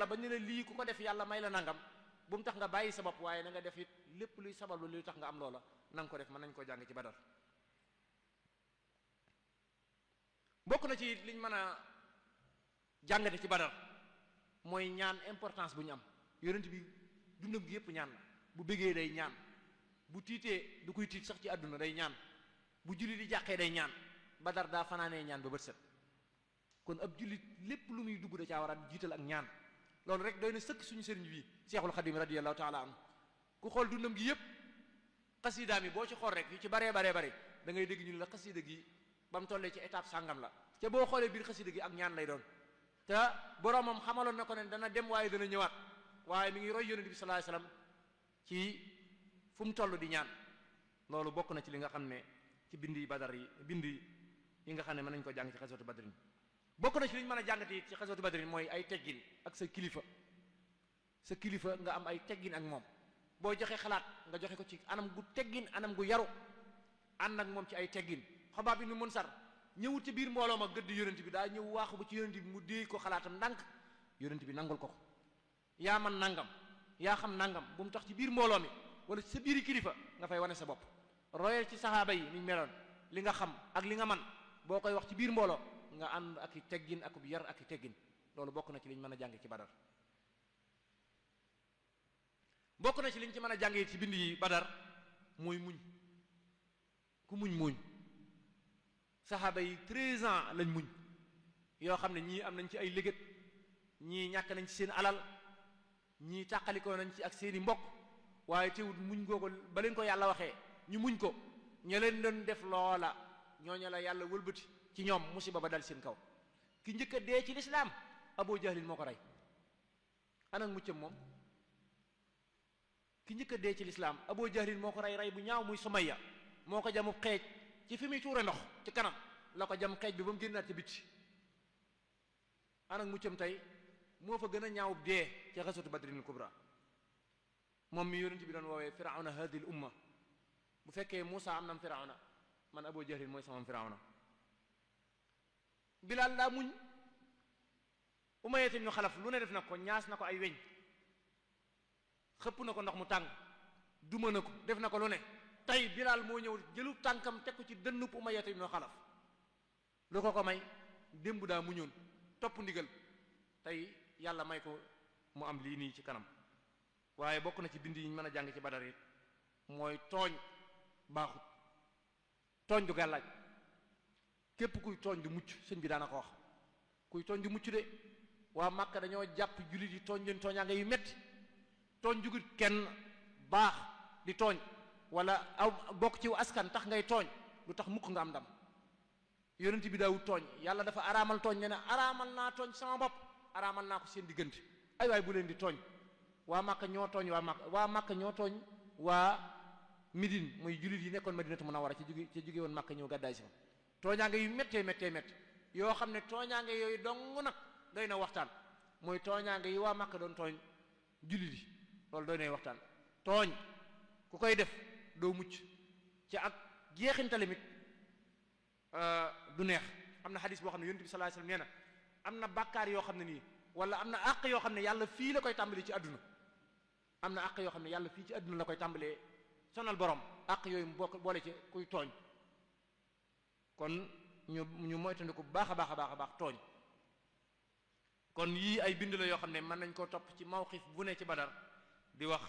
ba ñu ne lii ku ko def yàlla may la nangam bu mu tax nga bàyyi sa bopp waaye na nga def it lépp luy sabab luy tax nga am loola na nga ko def mën nañ ko jàng ci Badar bokk na ci liñ mën a jàngate ci Badar mooy ñaan importance bu ñu am yonent bi dundam gi yépp ñaan bu bëggee day ñaan bu tiitee du koy tiit sax ci àdduna day ñaan bu julli di jàqee day ñaan Badar daa fanaanee ñaan ba bët set kon ab jullit lépp lu muy dugg da caa war a jiital ak ñaan loolu rek doy na sëkk suñu sëriñ bi Seexul Xadim radiyallahu taala anhu ku xool dundam gi yépp xasidaam yi boo ci xool rek yu ci baree bare da ngay dégg ñu la xasida gi ba mu tollee ci étape sàngam la ca boo xoolee biir xasida gi ak ñaan lay doon te boromam xamaloon na ko ne dana dem waaye dana ñëwaat waaye mi ngi roy yonent bi sallallahu alayhi wasallam ci fu mu toll di ñaan loolu bokk na ci li nga xam ne ci bindi Badar yi nga xam ne mën nañu ko jàng ci xaswatu Badrin bokk na ci li ñu mën a jàngati ci xaswatu Badrin mooy ay teggin ak sa kilifa nga am ay teggin ak moom boo joxe xalaat nga joxe ko ci anam gu teggin anam gu yaru ànd ak moom ci ay teggin Xabaab ibn Munsar ñëwut ci biir mbooloo ma gëdd yonent bi daa ñëw waaxu ba ci yonent bi mu déey ko xalaatam ndànk yonent bi nangul ko yaa man nangam yaa xam nangam bu mu tax ci biir mbooloo mi wala ci sa biiri kilifa nga fay wane sa bopp royal ci saxaaba yi niñ meloon li nga xam ak li nga man boo koy wax ci biir mbooloo nga ànd ak i teggin ak yar ak i teggin loolu bokk na ci liñ mën a jànge ci Badar bokk na ci liñ ci mën a jàngee ci bind yi Badar mooy muñ ku muñ saxaaba yi 13 ans lañ muñ yoo xam ne ñii am nañ ci ay léget ñii ñàkk nañ ci seen alal ñii tàqalikoo nañ ci ak seeni mbokk waaye teewut muñ googu ba leen ko yàlla waxee ñu muñ ko ña leen doon def loola ñooña la yàlla wëlbati ci ñoom musiba ba dal seen kaw ki njëkk a dee ci lislaam Abu Jahlin moo ko rey anak muccam moom ki njëkk a dee ci lislaam Abu Jahlin moo ko rey bu ñaaw muy Sumayya moo ko jamu xeej ci fi muy tuure ndox ci kanam la ko jam xeej bi ba mu génnaat ci bitti anak muccam tey moo fa gën a ñaawub dee ci xasatu Badrinil Kubra moom mi yonent bi doon woowee firawna hadil umma bu fekkee Muusa am nam firawna man Abu Jahlin mooy samam firawna Bilaal daa muñ Umayya ibn Xalaf lu ne def na ko ñaas na ko ay weñ xëpp na ko ndox mu tàng duma na ko def na ko lu ne tey Bilaal moo ñëw jëlu tànkam teg ko ci dënnub Umayya ibn Xalaf lu ko may démb daa muñoon topp ndigal tey yàlla may ko mu am lii nii ci kanam waaye bokk na ci bind yi ñu mën a jàng ci Badar it mooy tooñ baaxut tooñ du gàllaaj képp kuy tooñ du mucc sëñ bi daana ko wax kuy tooñ du mucc de waa Màkka dañoo jàpp jullit yi tooñ leen tooñaa nga yu metti tooñ jugut kenn baax di tooñ wala aw bokk ci askan tax ngay tooñ lu tax mukk nga am ndam yonent bi daawut tooñ yàlla dafa araamal tooñ ne ne araamal naa tooñ sama bopp araamal naa ko seen diggante ay waay bu leen di tooñ waa Màkka ñoo tooñ waa Màkka ñoo tooñ waa Midine muy jullit yi nekkoon Madinatu Munawwara ci jóge woon Màkka ñëw gàddaay si ma tooñaange yu méttee yoo xam ne tooñaange yooyu dong nag doy na waxtaan mooy tooñaange yi waa Màkka doon tooñ jullit yi loolu doy na waxtaan tooñ ku koy def doo mucc ci ak jeexintalimit du neex am na xadis boo xam ne yonent bi sallallahu alayhi wasallam nee na am na bàkkaar yoo xam ne nii wala am na àq yoo xam ne yàlla fii la koy tàmbalee ci àdduna am na àq yoo xam ne yàlla fii ci àdduna la koy tàmbalee sonal borom àq yooyu boole ci kuy tooñ kon ñu moytandiku baax a baax tooñ kon yii ay bind la yoo xam ne mën nañ koo topp ci mawqif bu ne ci Badar di wax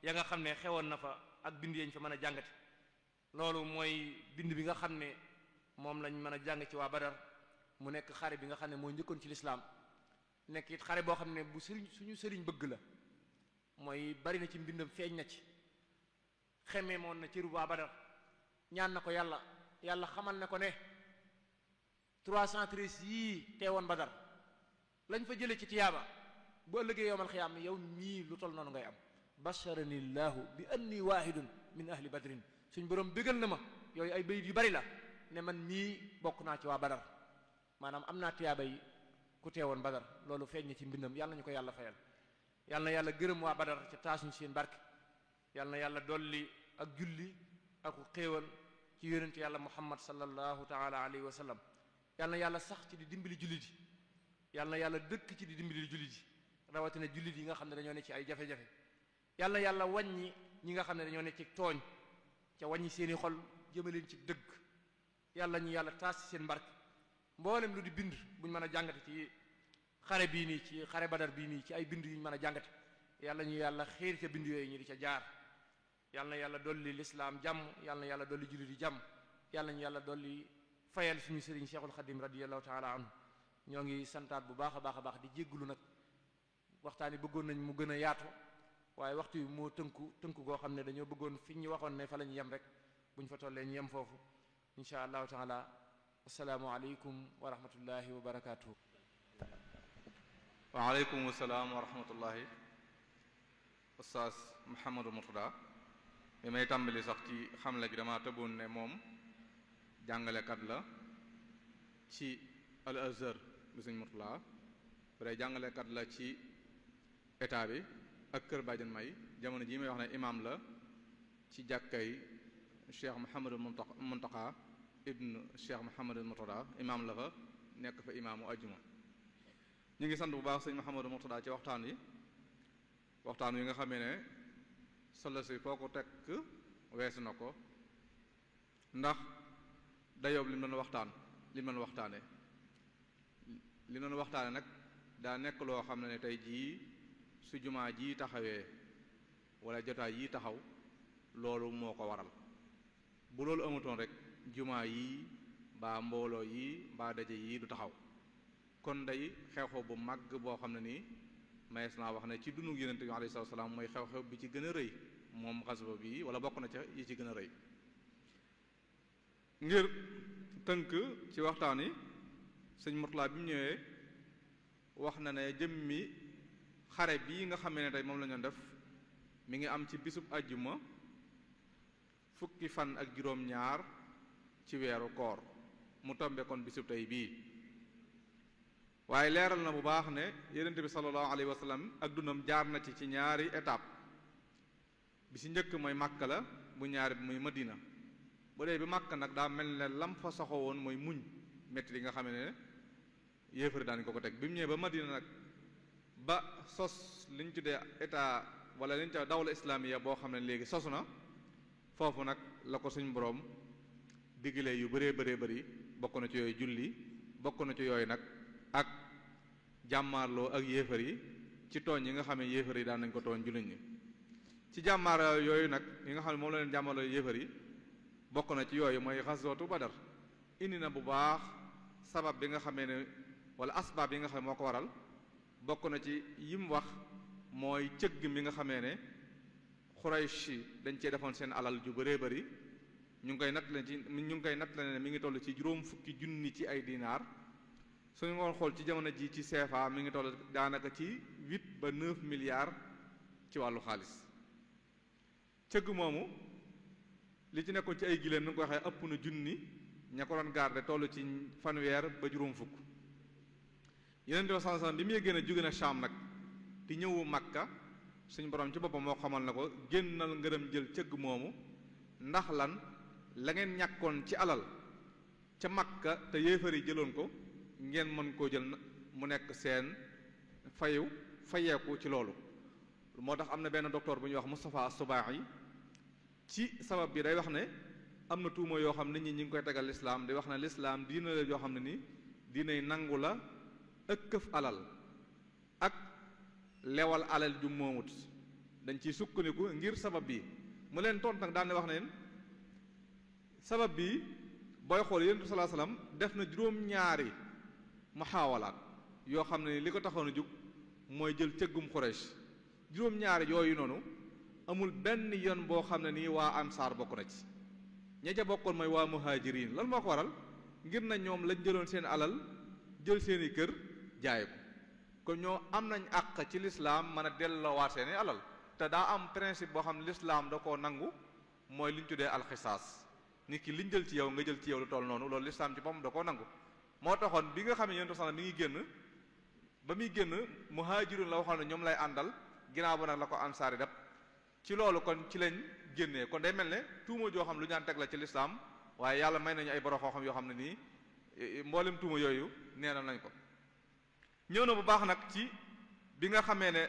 ya nga xam ne xewoon na fa ak bind yañ fa mën a jàngate loolu mooy bind bi nga xam ne moom lañ mën a jàng ci waa Badar mu nekk xare bi nga xam ne moo njëkkoon ci lislaam nekk it xare boo xam ne bu suñu sëriñ bëgg la mooy bari na ci mbindam feeñ na ci xemmee moon na cëru waa Badar ñaan na ko yàlla xamal ne ko ne 313 yii teewoon Badar lañ fa jële ci tiyaaba bu ëllëgee yowmal xiyaam yow mii lu tol noonu ngay am basharani llahu bi anni waahidun min ahli badrin suñ boroom bégal na ma yooyu ay bayit yu bari la ne man mii bokk naa ci waa Badar maanaam am naa tiyaaba yi ku teewoon Badar loolu feeñ na ci mbindam yàlla ñu ko yàlla fayal yàlla na yàlla gërëm waa Badar ca taasuñ seen barke yàlla na yàlla dolli ak julli ak xéewal ci yonent yàlla muhammad sallallahu taala alayhi wa sallam yàlla na yàlla sax ci di dimbali jullit yi yàlla na yàlla dëkk ci di dimbali jullit yi rawatina jullit yi nga xam ne dañoo ne ci ay jafe-jafe yàlla na yàlla wàññi ñi nga xam ne dañoo ne ci tooñ ca wàññi seeni xol jëmaleen ci dëgg yàlla ñu yàlla taas ci seen mbarke mboolem lu di bind buñ mën a jàngate ci xare bii nii ci xare Badar bii nii ci ay bind yuñ mën a jàngate yàlla ñu yàlla xiir ca bind yooyu ñu di ca jaar yàlla na yàlla dolli lislaam jàmm yàlla na yàlla dolli jullit yi jàmm yàlla ñu yàlla dolli fayal suñu sëriñ Cheikhul Khadim radiyallahu taala anhu ñoo ngi santaat bu baax a baax a baax di jéggulu nag waxtaan yi bëggoon nañ mu gën a yaatu waaye waxtu yi moo tënku goo xam ne dañoo bëggoon fi ñu waxoon ne fa la ñu yem rek buñ fa tollee ñu yem foofu insha allahu taala assalaamu aleykum wa rahmatullahi wa barakatuhu waaleykum salaam wa rahmatullahi ustaas Mouhamadou Mourtada bi may tàmbali sax ci xamle gi dama tëboon ne moom jàngalekat la ci al Azhar bi Sëñ Mourtada pare jàngalekat la ci état bi ak kër Badiane May jamono jii may wax ne imaam la ci jàkkay Cheikh Mouhamadou Mountakha ibn Cheikh Mouhamadou Mourtada imaam la fa nekk fa imaamu ajjuma ñu ngi sant bu baax sëñ Mouhamadou Mourtada ci waxtaan wi nga xamee ne solo si foo ko tekk weesu na ko ndax dayoob li mu doon waxtaane nag daa nekk loo xam ne tey jii su jumaa jii taxawee wala jotaay yii taxaw loolu moo ko waral bu loolu amutoon rek jumaa yi mbaa mbooloo yi mbaa daje yi du taxaw kon day xew-xew bu màgg boo xam ne nii mayees naa wax ne ci dunu yonent bi alayhi salaatu salaam mooy xew-xew bi ci gën a rëy moom xasba bi wala bokk na ca yi ci gën a rëy ngir tënk ci waxtaan yi sëñ Mourtada bi mu ñëwee wax na ne jëmmi xare bii nga xamee ne tey moom la ñu def mi ngi am ci bisub àjjuma fukki fan ak juróom-ñaar ci weeru koor mu tombe kon bisub tey bii waaye leeral na bu baax ne yonent bi sallallahu alayhi wa sallam ak dundam jaar na ci ñaari étape bi ci njëkk mooy Makka la bu ñaari bi muy Madina bu dee bi Makka nag daa mel ne lam fa soxo woon mooy muñ métti li nga xam ne yéefari daan ko teg bi mu ñëwee ba Madina nag ba sos li ñu tuddee état wala li ñu tuddee dawla islamiya boo xam ne léegi sosu na foofu nag la ko suñ boroom digle yu bëree bëri bokk na ci yooyu julli bokk na ci yooyu nag ak jàmmaarloo ak yéefar yi ci tooñ yi nga xam ne yéefar yi daan nañ ko tooñ jullit ñi ci jàmmaar yooyu nag yi nga xam ne moom la leen jàmmaarloo yéefar yi bokk na ci yooyu mooy xaswatu Badar indi na bu baax sabab bi nga xamee ne wala asbaab yi nga xam ne moo ko waral bokk na ci yim wax mooy cëgg mi nga xamee ne Quraysh dañ cee defoon seen alal ju bëree bëri ñu ngi koy natt ne mi ngi toll ci juróom fukki junni ci ay dinaar suñu ngoon xool ci jamono ji ci CFA mi ngi toll daanaka ci 8 ba 9 milliards ci wàllu xaalis cëgg moomu li ci nekkoon ci ay giléem ni nga ko waxee ëpp na junni ña ko doon garde toll ci fanweer ba juróom fukk yeneen di sallallahu bi muy gën a jóge na Sham nag di ñëwu Makka suñu borom ci boppam moo xamal na ko génnal ngërëm jël cëgg moomu ndax lan la ngeen ñàkkoon ci alal ca Makka te yéefar yi jëloon ko ngeen mën koo jël mu nekk seen fayeeku ci loolu moo tax am na benn docteur bu ñuy wax Moustapha As-Subaa'i ci sabab bi day wax ne am na tuuma yoo xam nit ñi ngi koy tegal lislaam di wax ne lislaam diina la yoo xam ne ni diinay nangu la ëkkëf alal ak lewal alal ju moomut dañ ciy sukkandiku ngir sabab bi mu leen tont nag daan ne wax ne sabab bi booy xool yonent bi sallallahu alayhi wasallam def na juróom-ñaari muhaawalaat yoo xam ne li ko taxoon a jug mooy jël cëggum Quraysh juróom-ñaari yooyu noonu amul benn yoon boo xam ne nii waa ansaar bokk na ci ña ca bokkoon mooy waa muhaajiriin lan moo ko waral ngir na ñoom lañ jëloon seen alal jël seeni kër jaay ko kon ñoo am nañ àq ci lislaam mën a delloowaat seeni alal te daa am principe boo xam ne lislaam da koo nangu mooy li ñu tuddee alxisaas nit ki liñ jël ci yow nga jël ci yow lu toll noonu loolu lislaam ci boppam da koo nangu moo taxoon bi nga xam ne yonent sax mi ngi génn ba muy génn muhaajirun la waxoon ne ñoom lay àndal ginnaaw ba nag la ko ansaari dab ci loolu kon ci lañ génnee kon day mel ne tuuma joo xam lu ñaan teg la ci lislaam waaye yàlla may nañu ay borom xam yoo xam ne nii mboolem tuuma yooyu neenal nañ ko ñëw na bu baax nag ci bi nga xamee ne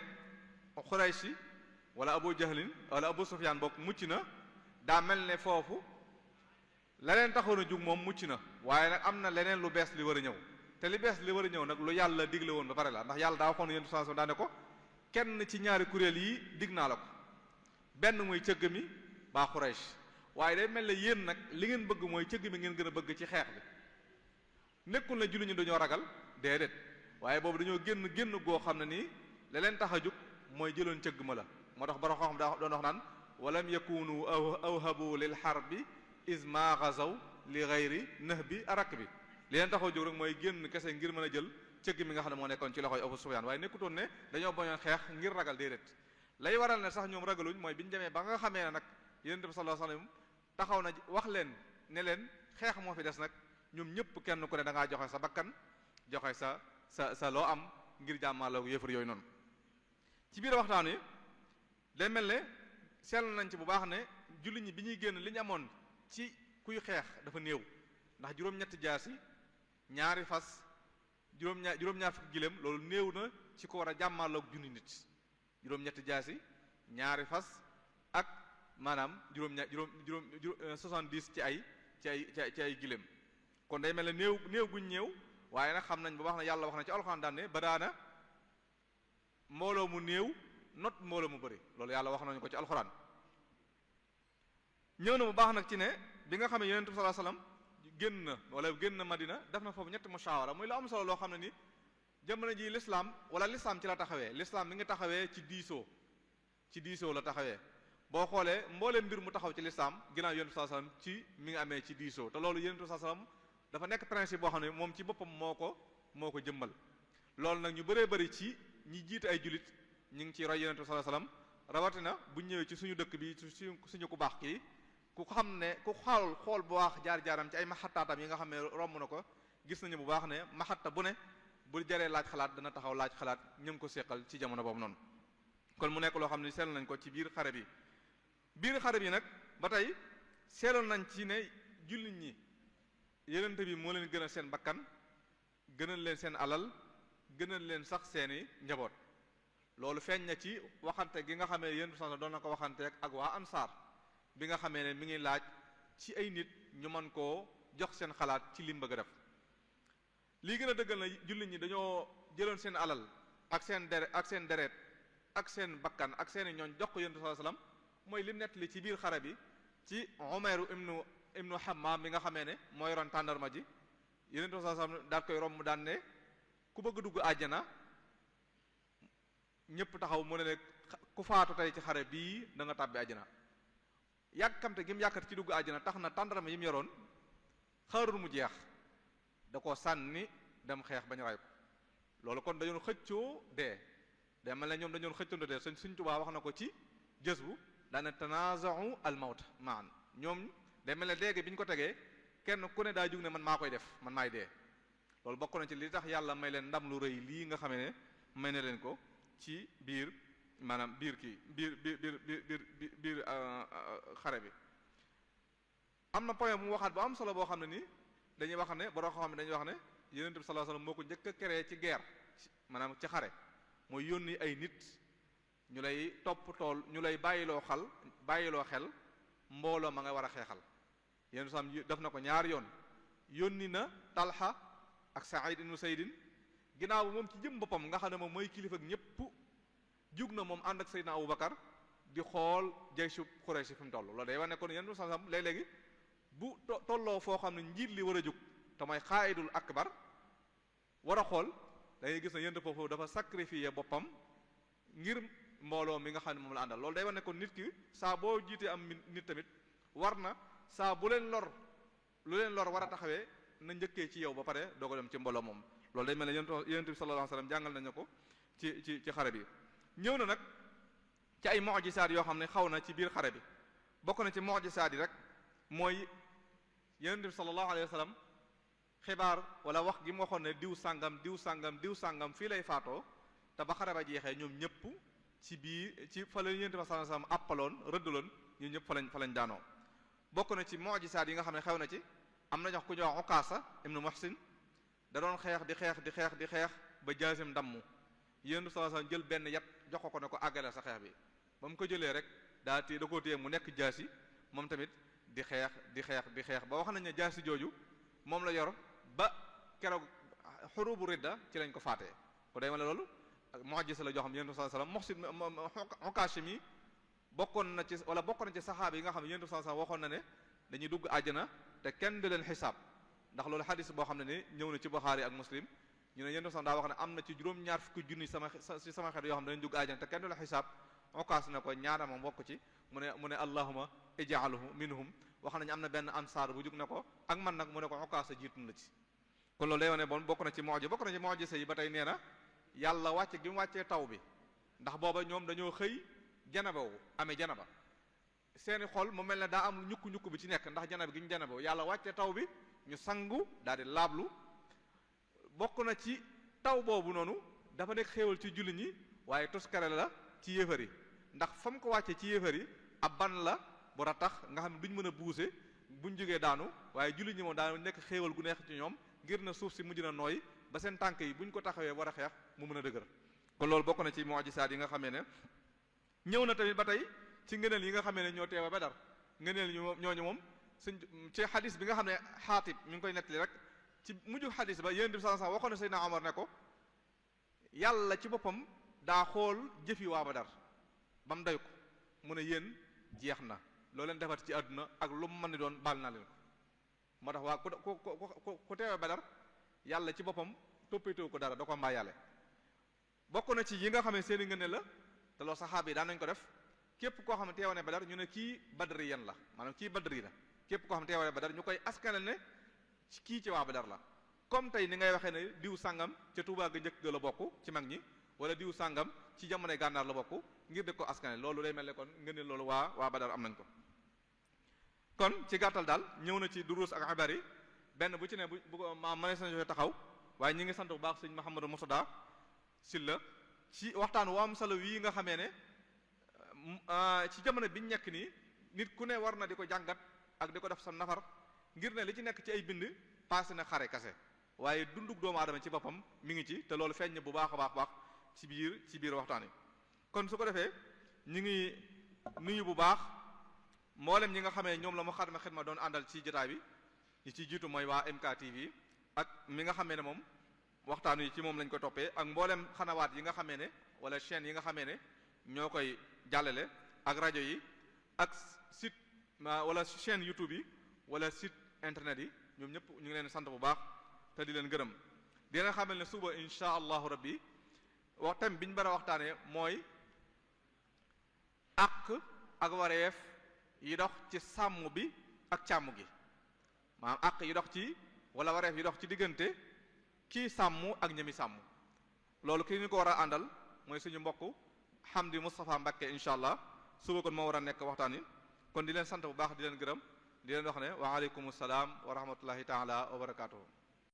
Qurayshi wala Abu Jahlin wala Abu Sufyaan bokk mucc na daa mel ne foofu leneen taxoon a jug moom mucc na waaye nag am na leneen lu bees li war a ñëw te li bees li war a ñëw nag lu yàlla digle woon ba pare la ndax yàlla daa waxoon yéen sens daa ne ko kenn ci ñaari kuréel yi dig naa la ko benn muy cëgg mi baa Quraysh waaye day mel ne yéen nag li ngeen bëgg mooy cëgg mi ngeen gën a bëgg ci xeex bi nekkul na jullit ñi dañoo ragal déedéet waaye boobu dañoo génn goo xam ne nii la leen tax a jóg mooy jëloon cëgg ma la moo tax borom xam daa doon wax naan walam yakunu awhabu lil harbi isma ghazaw li ghayri nahbi arak bi li leen taxoo jóg rek mooy génn kese ngir mën a jël cëgg mi nga xam ne moo nekkoon ci loxoy Abu Sufyaan waaye nekkutoon ne dañoo bañoon xeex ngir ragal déedéet lay waral ne sax ñoom ragaluñ mooy bi ñu demee ba nga xamee ne nag Yonent bi sallallahu alayhi wasallam taxaw na wax leen ne leen xeex moo fi des nag ñoom ñëpp kenn ku ne da ngaa joxe sa bakkan joxe sa loo am ngir jàmmaloo yëfar yooyu noonu ci biir waxtaan wi day mel ne seetlu nañ ci bu baax ne jullit ñi bi ñuy génn li ñu amoon ci kuy xeex dafa néew ndax juróom-ñetti jaasi ñaari fas juróom-ñaar fukki giléem loolu néew na ci ko war a jàmmaloo junni nit juróom-ñetti jaasi ñaari fas ak maanaam juróom 70 ci ay giléem kon day mel ne néew guñ ñëw waaye nag xam nañ bu baax na yàlla wax na ci alxuraan daan ne ba daana mbooloo mu néew not mbooloo mu bëri loolu yàlla wax nañu ko ci alxuraan ñëw na bu baax nag ci ne bi nga xam ne yonent bi sallallahu alayhi wasallam génn na Madina def na foofu ñetti mushawara muy la am solo loo xam ne ni jamono ji lislaam ci la taxawee lislaam mi ngi taxawee ci diisoo la taxawee boo xoolee mboolee mbir mu taxaw ci lislaam ginnaaw yonent bi sallallahu alayhi wasallam ci mi ngi amee ci diisoo te loolu yonent bi sallallahu alayhi wasallam dafa nekk principe boo xam ne moom ci boppam moo ko jëmmal loolu nag ñu bëree bëri ci ñi jiite ay julit ñu ngi ci roy yonent bi sallallahu alayhi wasallam rawatina bu ñëwee ci suñu dëkk bi suñu ku baax kii ku xam ne ku xool bu baax jaar-jaaram ci ay maxattaatam yi nga xam ne romb na ko gis nañu bu baax ne maxatta bu ne bu jaree laaj xalaat dana taxaw laaj xalaat ñu ngi ko seqal ci jamono boobu noonu kon mu nekk loo xam ne seetlu nañ ko ci biir xare bi nag ba tey seetlu nañ ci ne jullit ñi yonent bi moo leen gënal seen bakkan gënal leen seen alal gënal leen sax seeni njaboot loolu feeñ na ci waxante gi nga xamee yonent bi doon na ko waxante ak waa ansaar bi nga xamee ne mi ngi laaj ci ay nit ñu mën koo jox seen xalaat ci lim bëgg a def lii gën a dëggal na jullit ñi dañoo jëloon seen alal ak seen deret ak seen bakkan ak seeni ñooñ jox ko yonent sallallahu alayhi wasallam mooy lim nettali ci biir xare bi ci Umayr ibnu Hammam mi nga xamee ne mooy ron tàndarma ji yonent sallallahu alayhi wasallam daal koy romb daan ne ku bëgg dugg àjjana ñëpp taxaw mu ne ku faatu tey ci xare bii da nga tàbbi àjjana yàkkamte gi mu yàkkati ci dugg àjjana tax na tàndarma yi mu yoroon xaarul mu jeex da koo sànni dem xeex bañ ray ko loolu kon dañoon xëccoo dee day mel ne ñoom dañoon xëccoo dee Sëñ Tuubaa wax na ko ci jës bu daane tanaza'u al mawt maan ñoom day mel ne léegi bi ñu ko tegee kenn ku ne daa jug ne man maa koy def man maay dee loolu bokk na ci li tax yàlla may leen ndam lu rëy lii nga xamee ne may na leen ko ci biir xare bi am na point mu waxaat bu am solo boo xam ne ni dañuy wax ne borom xam ne dañuy wax ne Yonent bi sallallahu alayhi wasallam moo ko njëkk a créé ci guerre maanaam ci xare mooy yónni ay nit ñu lay tool ñu lay bàyyiloo xel mbooloo ma nga war a xeexal Yonent bi sallam def na ko ñaari yoon yónni na Talha ak Sa'id ibn Saydin ginnaaw ba moom ci jëm boppam nga xam ne moom mooy kilifa ak ñëpp jug na moom ànd ak Seydina Abubakar di xool jaysu Quraysh fi mu toll loolu day wane kon Yonent bi sallallahu alayhi wasallam léeg-léegi bu tolloo foo xam ne njiit li war a jug te mooy xaayidul akbar war a xool da ngay gis ne yonent foofu dafa sacrifier boppam ngir mbooloo mi nga xam ne moom la àndal. loolu day wane kon nit ki saa boo jiitee am nit tamit war na saa bu leen lor lu leen lor war a taxawee na njëkkee ci yow ba pare doo ko dem ci mbooloo moom. loolu day mel ne yonent bi sallallahu alayhi wasallam jàngal nañu ko ci xare bi. ñëw na nag ci ay mu'jisaat yoo xam ne xaw na ci biir xare bi. bokk na ci mu'jisaat yi rek mooy yonent bi sallallahu alayhi wasallam xibaar wala wax gi mu waxoon ne diw sàngam fii lay faatoo te ba xare ba jeexee ñoom ñëpp ci biir ci fa la yonent bi sallallahu alayhi wasallam appaloon rëddaloon ñoom ñëpp fa lañ daanoo. bokk na ci mu'jisaat yi nga xam ne xew na ci am na ñox ku ñuy wax Ukaasa ibnu Muhsin da doon xeex di xeex ba jaasim damm yonent bi sallallahu alayhi wasallam jël benn yat jox ko ne ko àggale sa xeex bi ba mu ko jëlee rek da koo téye mu nekk jaasi moom tamit di xeex ba wax nañ ne jaasi jooju moom la yor ba keroog xurubu ridda ci lañ ko faatee ko day ma la loolu mu'jiza la joo xam yonent bi sallallahu alayhi wasallam Muhsin Ukaashimi bokk na ci saxaaba yi nga xam ne yonent bi sallallahu alayhi wasallam waxoon na ne dañuy dugg àjjana te kenn du leen xisaab ndax loolu xadis boo xam ne ni ñëw na ci Buxaari ak Muslim ñu ne yonent bi daa wax ne am na ci juróom-ñaar fukki junni sama xeet yoo xam ne dañuy dugg àjjana te kenn du leen xisaab Ukaas na ko ñaara ma bokk ci mu ne allahumma ij'alhu minhum wax nañu am na benn ansaar bu jug ne ko ak man nag mu ne ko Ukaas jiitu na ci. kon loolu day wane bon bokk na ci mu'jiza yi ba tey nee na yàlla wàcce gi mu wàccee taw bi ndax booba ñoom dañoo xëy janabawu amee janaba seeni xol mu mel ne daa am ñukk bi ci nekk ndax janaba gi ñu janabawu yàlla wàcce taw bi ñu sangu daal di laablu. bokk na ci taw boobu noonu dafa nekk xéewal ci jullit ñi waaye tuskare la ci yéefar yi ndax fa mu ko wàccee ci yéefar yi ab ban la bu ratax nga xam ne duñ mën a buuse buñ jógee daanu waaye jullit ñi moom daanu nekk xéewal gu neex ci ñoom ngir na suuf si mujj na nooy ba seen tànk yi buñ ko taxawee war a xeex mu mën a dëgër. kon loolu bokk na ci mu'jisaat yi nga xamee ne ñëw na tamit ba tey ci ngëneel yi nga xamee ne ñoo teewa Badar ngëneel ñooñu moom suñ ci xadis bi nga xam ne Xaatib mi ngi koy nettali rek ci mujju xadis ba yonent bi sallallahu alayhi wasallam waxoon na Seydina Omar ne ko yàlla ci boppam daa xool jëfi waa Badar ba mu doy ko mu ne yéen jeex na loo leen defat ci àdduna ak lu mu mën ni doon baal naa leen ko moo tax waa ku teewee Badar yàlla ci boppam toppatoo ko dara da ko mbaa yàlle. bokk na ci yi nga xam ne seen i ngëneel la te loolu saxaaba yi daan nañ ko def képp koo xam ne teewane Badar ñu ne kii badri yan la maanaam kii badri la képp koo xam ne teewane Badar ñu koy askanal ne kii ci waa Badar la comme tey ni ngay waxee ne diw sàngam ca Tuubaa ga njëkk ga la bokk ci mag ñi wala diw sàngam ci jamonoy gànnaar la bokk ngir de ko askanal loolu day mel ne kon ngëneel loolu waa Badar am nañ ko. kon ci gàttal daal ñëw na ci duruus ak xibaar yi benn bu ci ne bu ko ma mënees nañu taxaw waaye ñi ngi sant bu baax sëñ Mouhamadou Moustada Sylla ci waxtaan wu am solo wii nga xamee ne ci jamono biñ nekk nii nit ku ne war na di ko jàngat ak di ko def sa nafar ngir ne li ci nekk ci ay bind passé na xare kase waaye dundug doomu aadama ci boppam mi ngi ci te loolu feeñ na bu baax a baax ci biir waxtaan yi. kon su ko defee ñu ngi nuyu bu baax mboolem ñi nga xamee ñoom la Moukhaddamatoul Khidma doon àndal ci jotaay bi ñi ciy jiitu mooy waa MKTV ak mi nga xamee ne moom waxtaan yi ci moom lañ ko toppee ak mboolem xanawaat yi nga xamee ne wala chaîne yi nga xamee ne ñoo koy jàllale ak rajo yi ak site wala chaîne YouTube yi wala site internet yi ñoom ñëpp ñu ngi leen sant bu baax te di leen gërëm di leen xamal ne suba insha allahu rabbi thème bi ñu bara waxtaanee mooy àq ak wareef yi dox ci sàmm bi ak càmm gi maanaam àq yi dox ci wala wareef yi dox ci diggante kii sàmm ak ñami sàmm loolu ki ñu ko war a àndal mooy suñu mbokk Hamdi Moustapha Mbacké insha allah suba kon moo war a nekk waxtaan yi kon di leen sant bu baax di leen gërëm di leen wax ne wa aleykum salaam wa rahmatullahi taala wa barakatuhu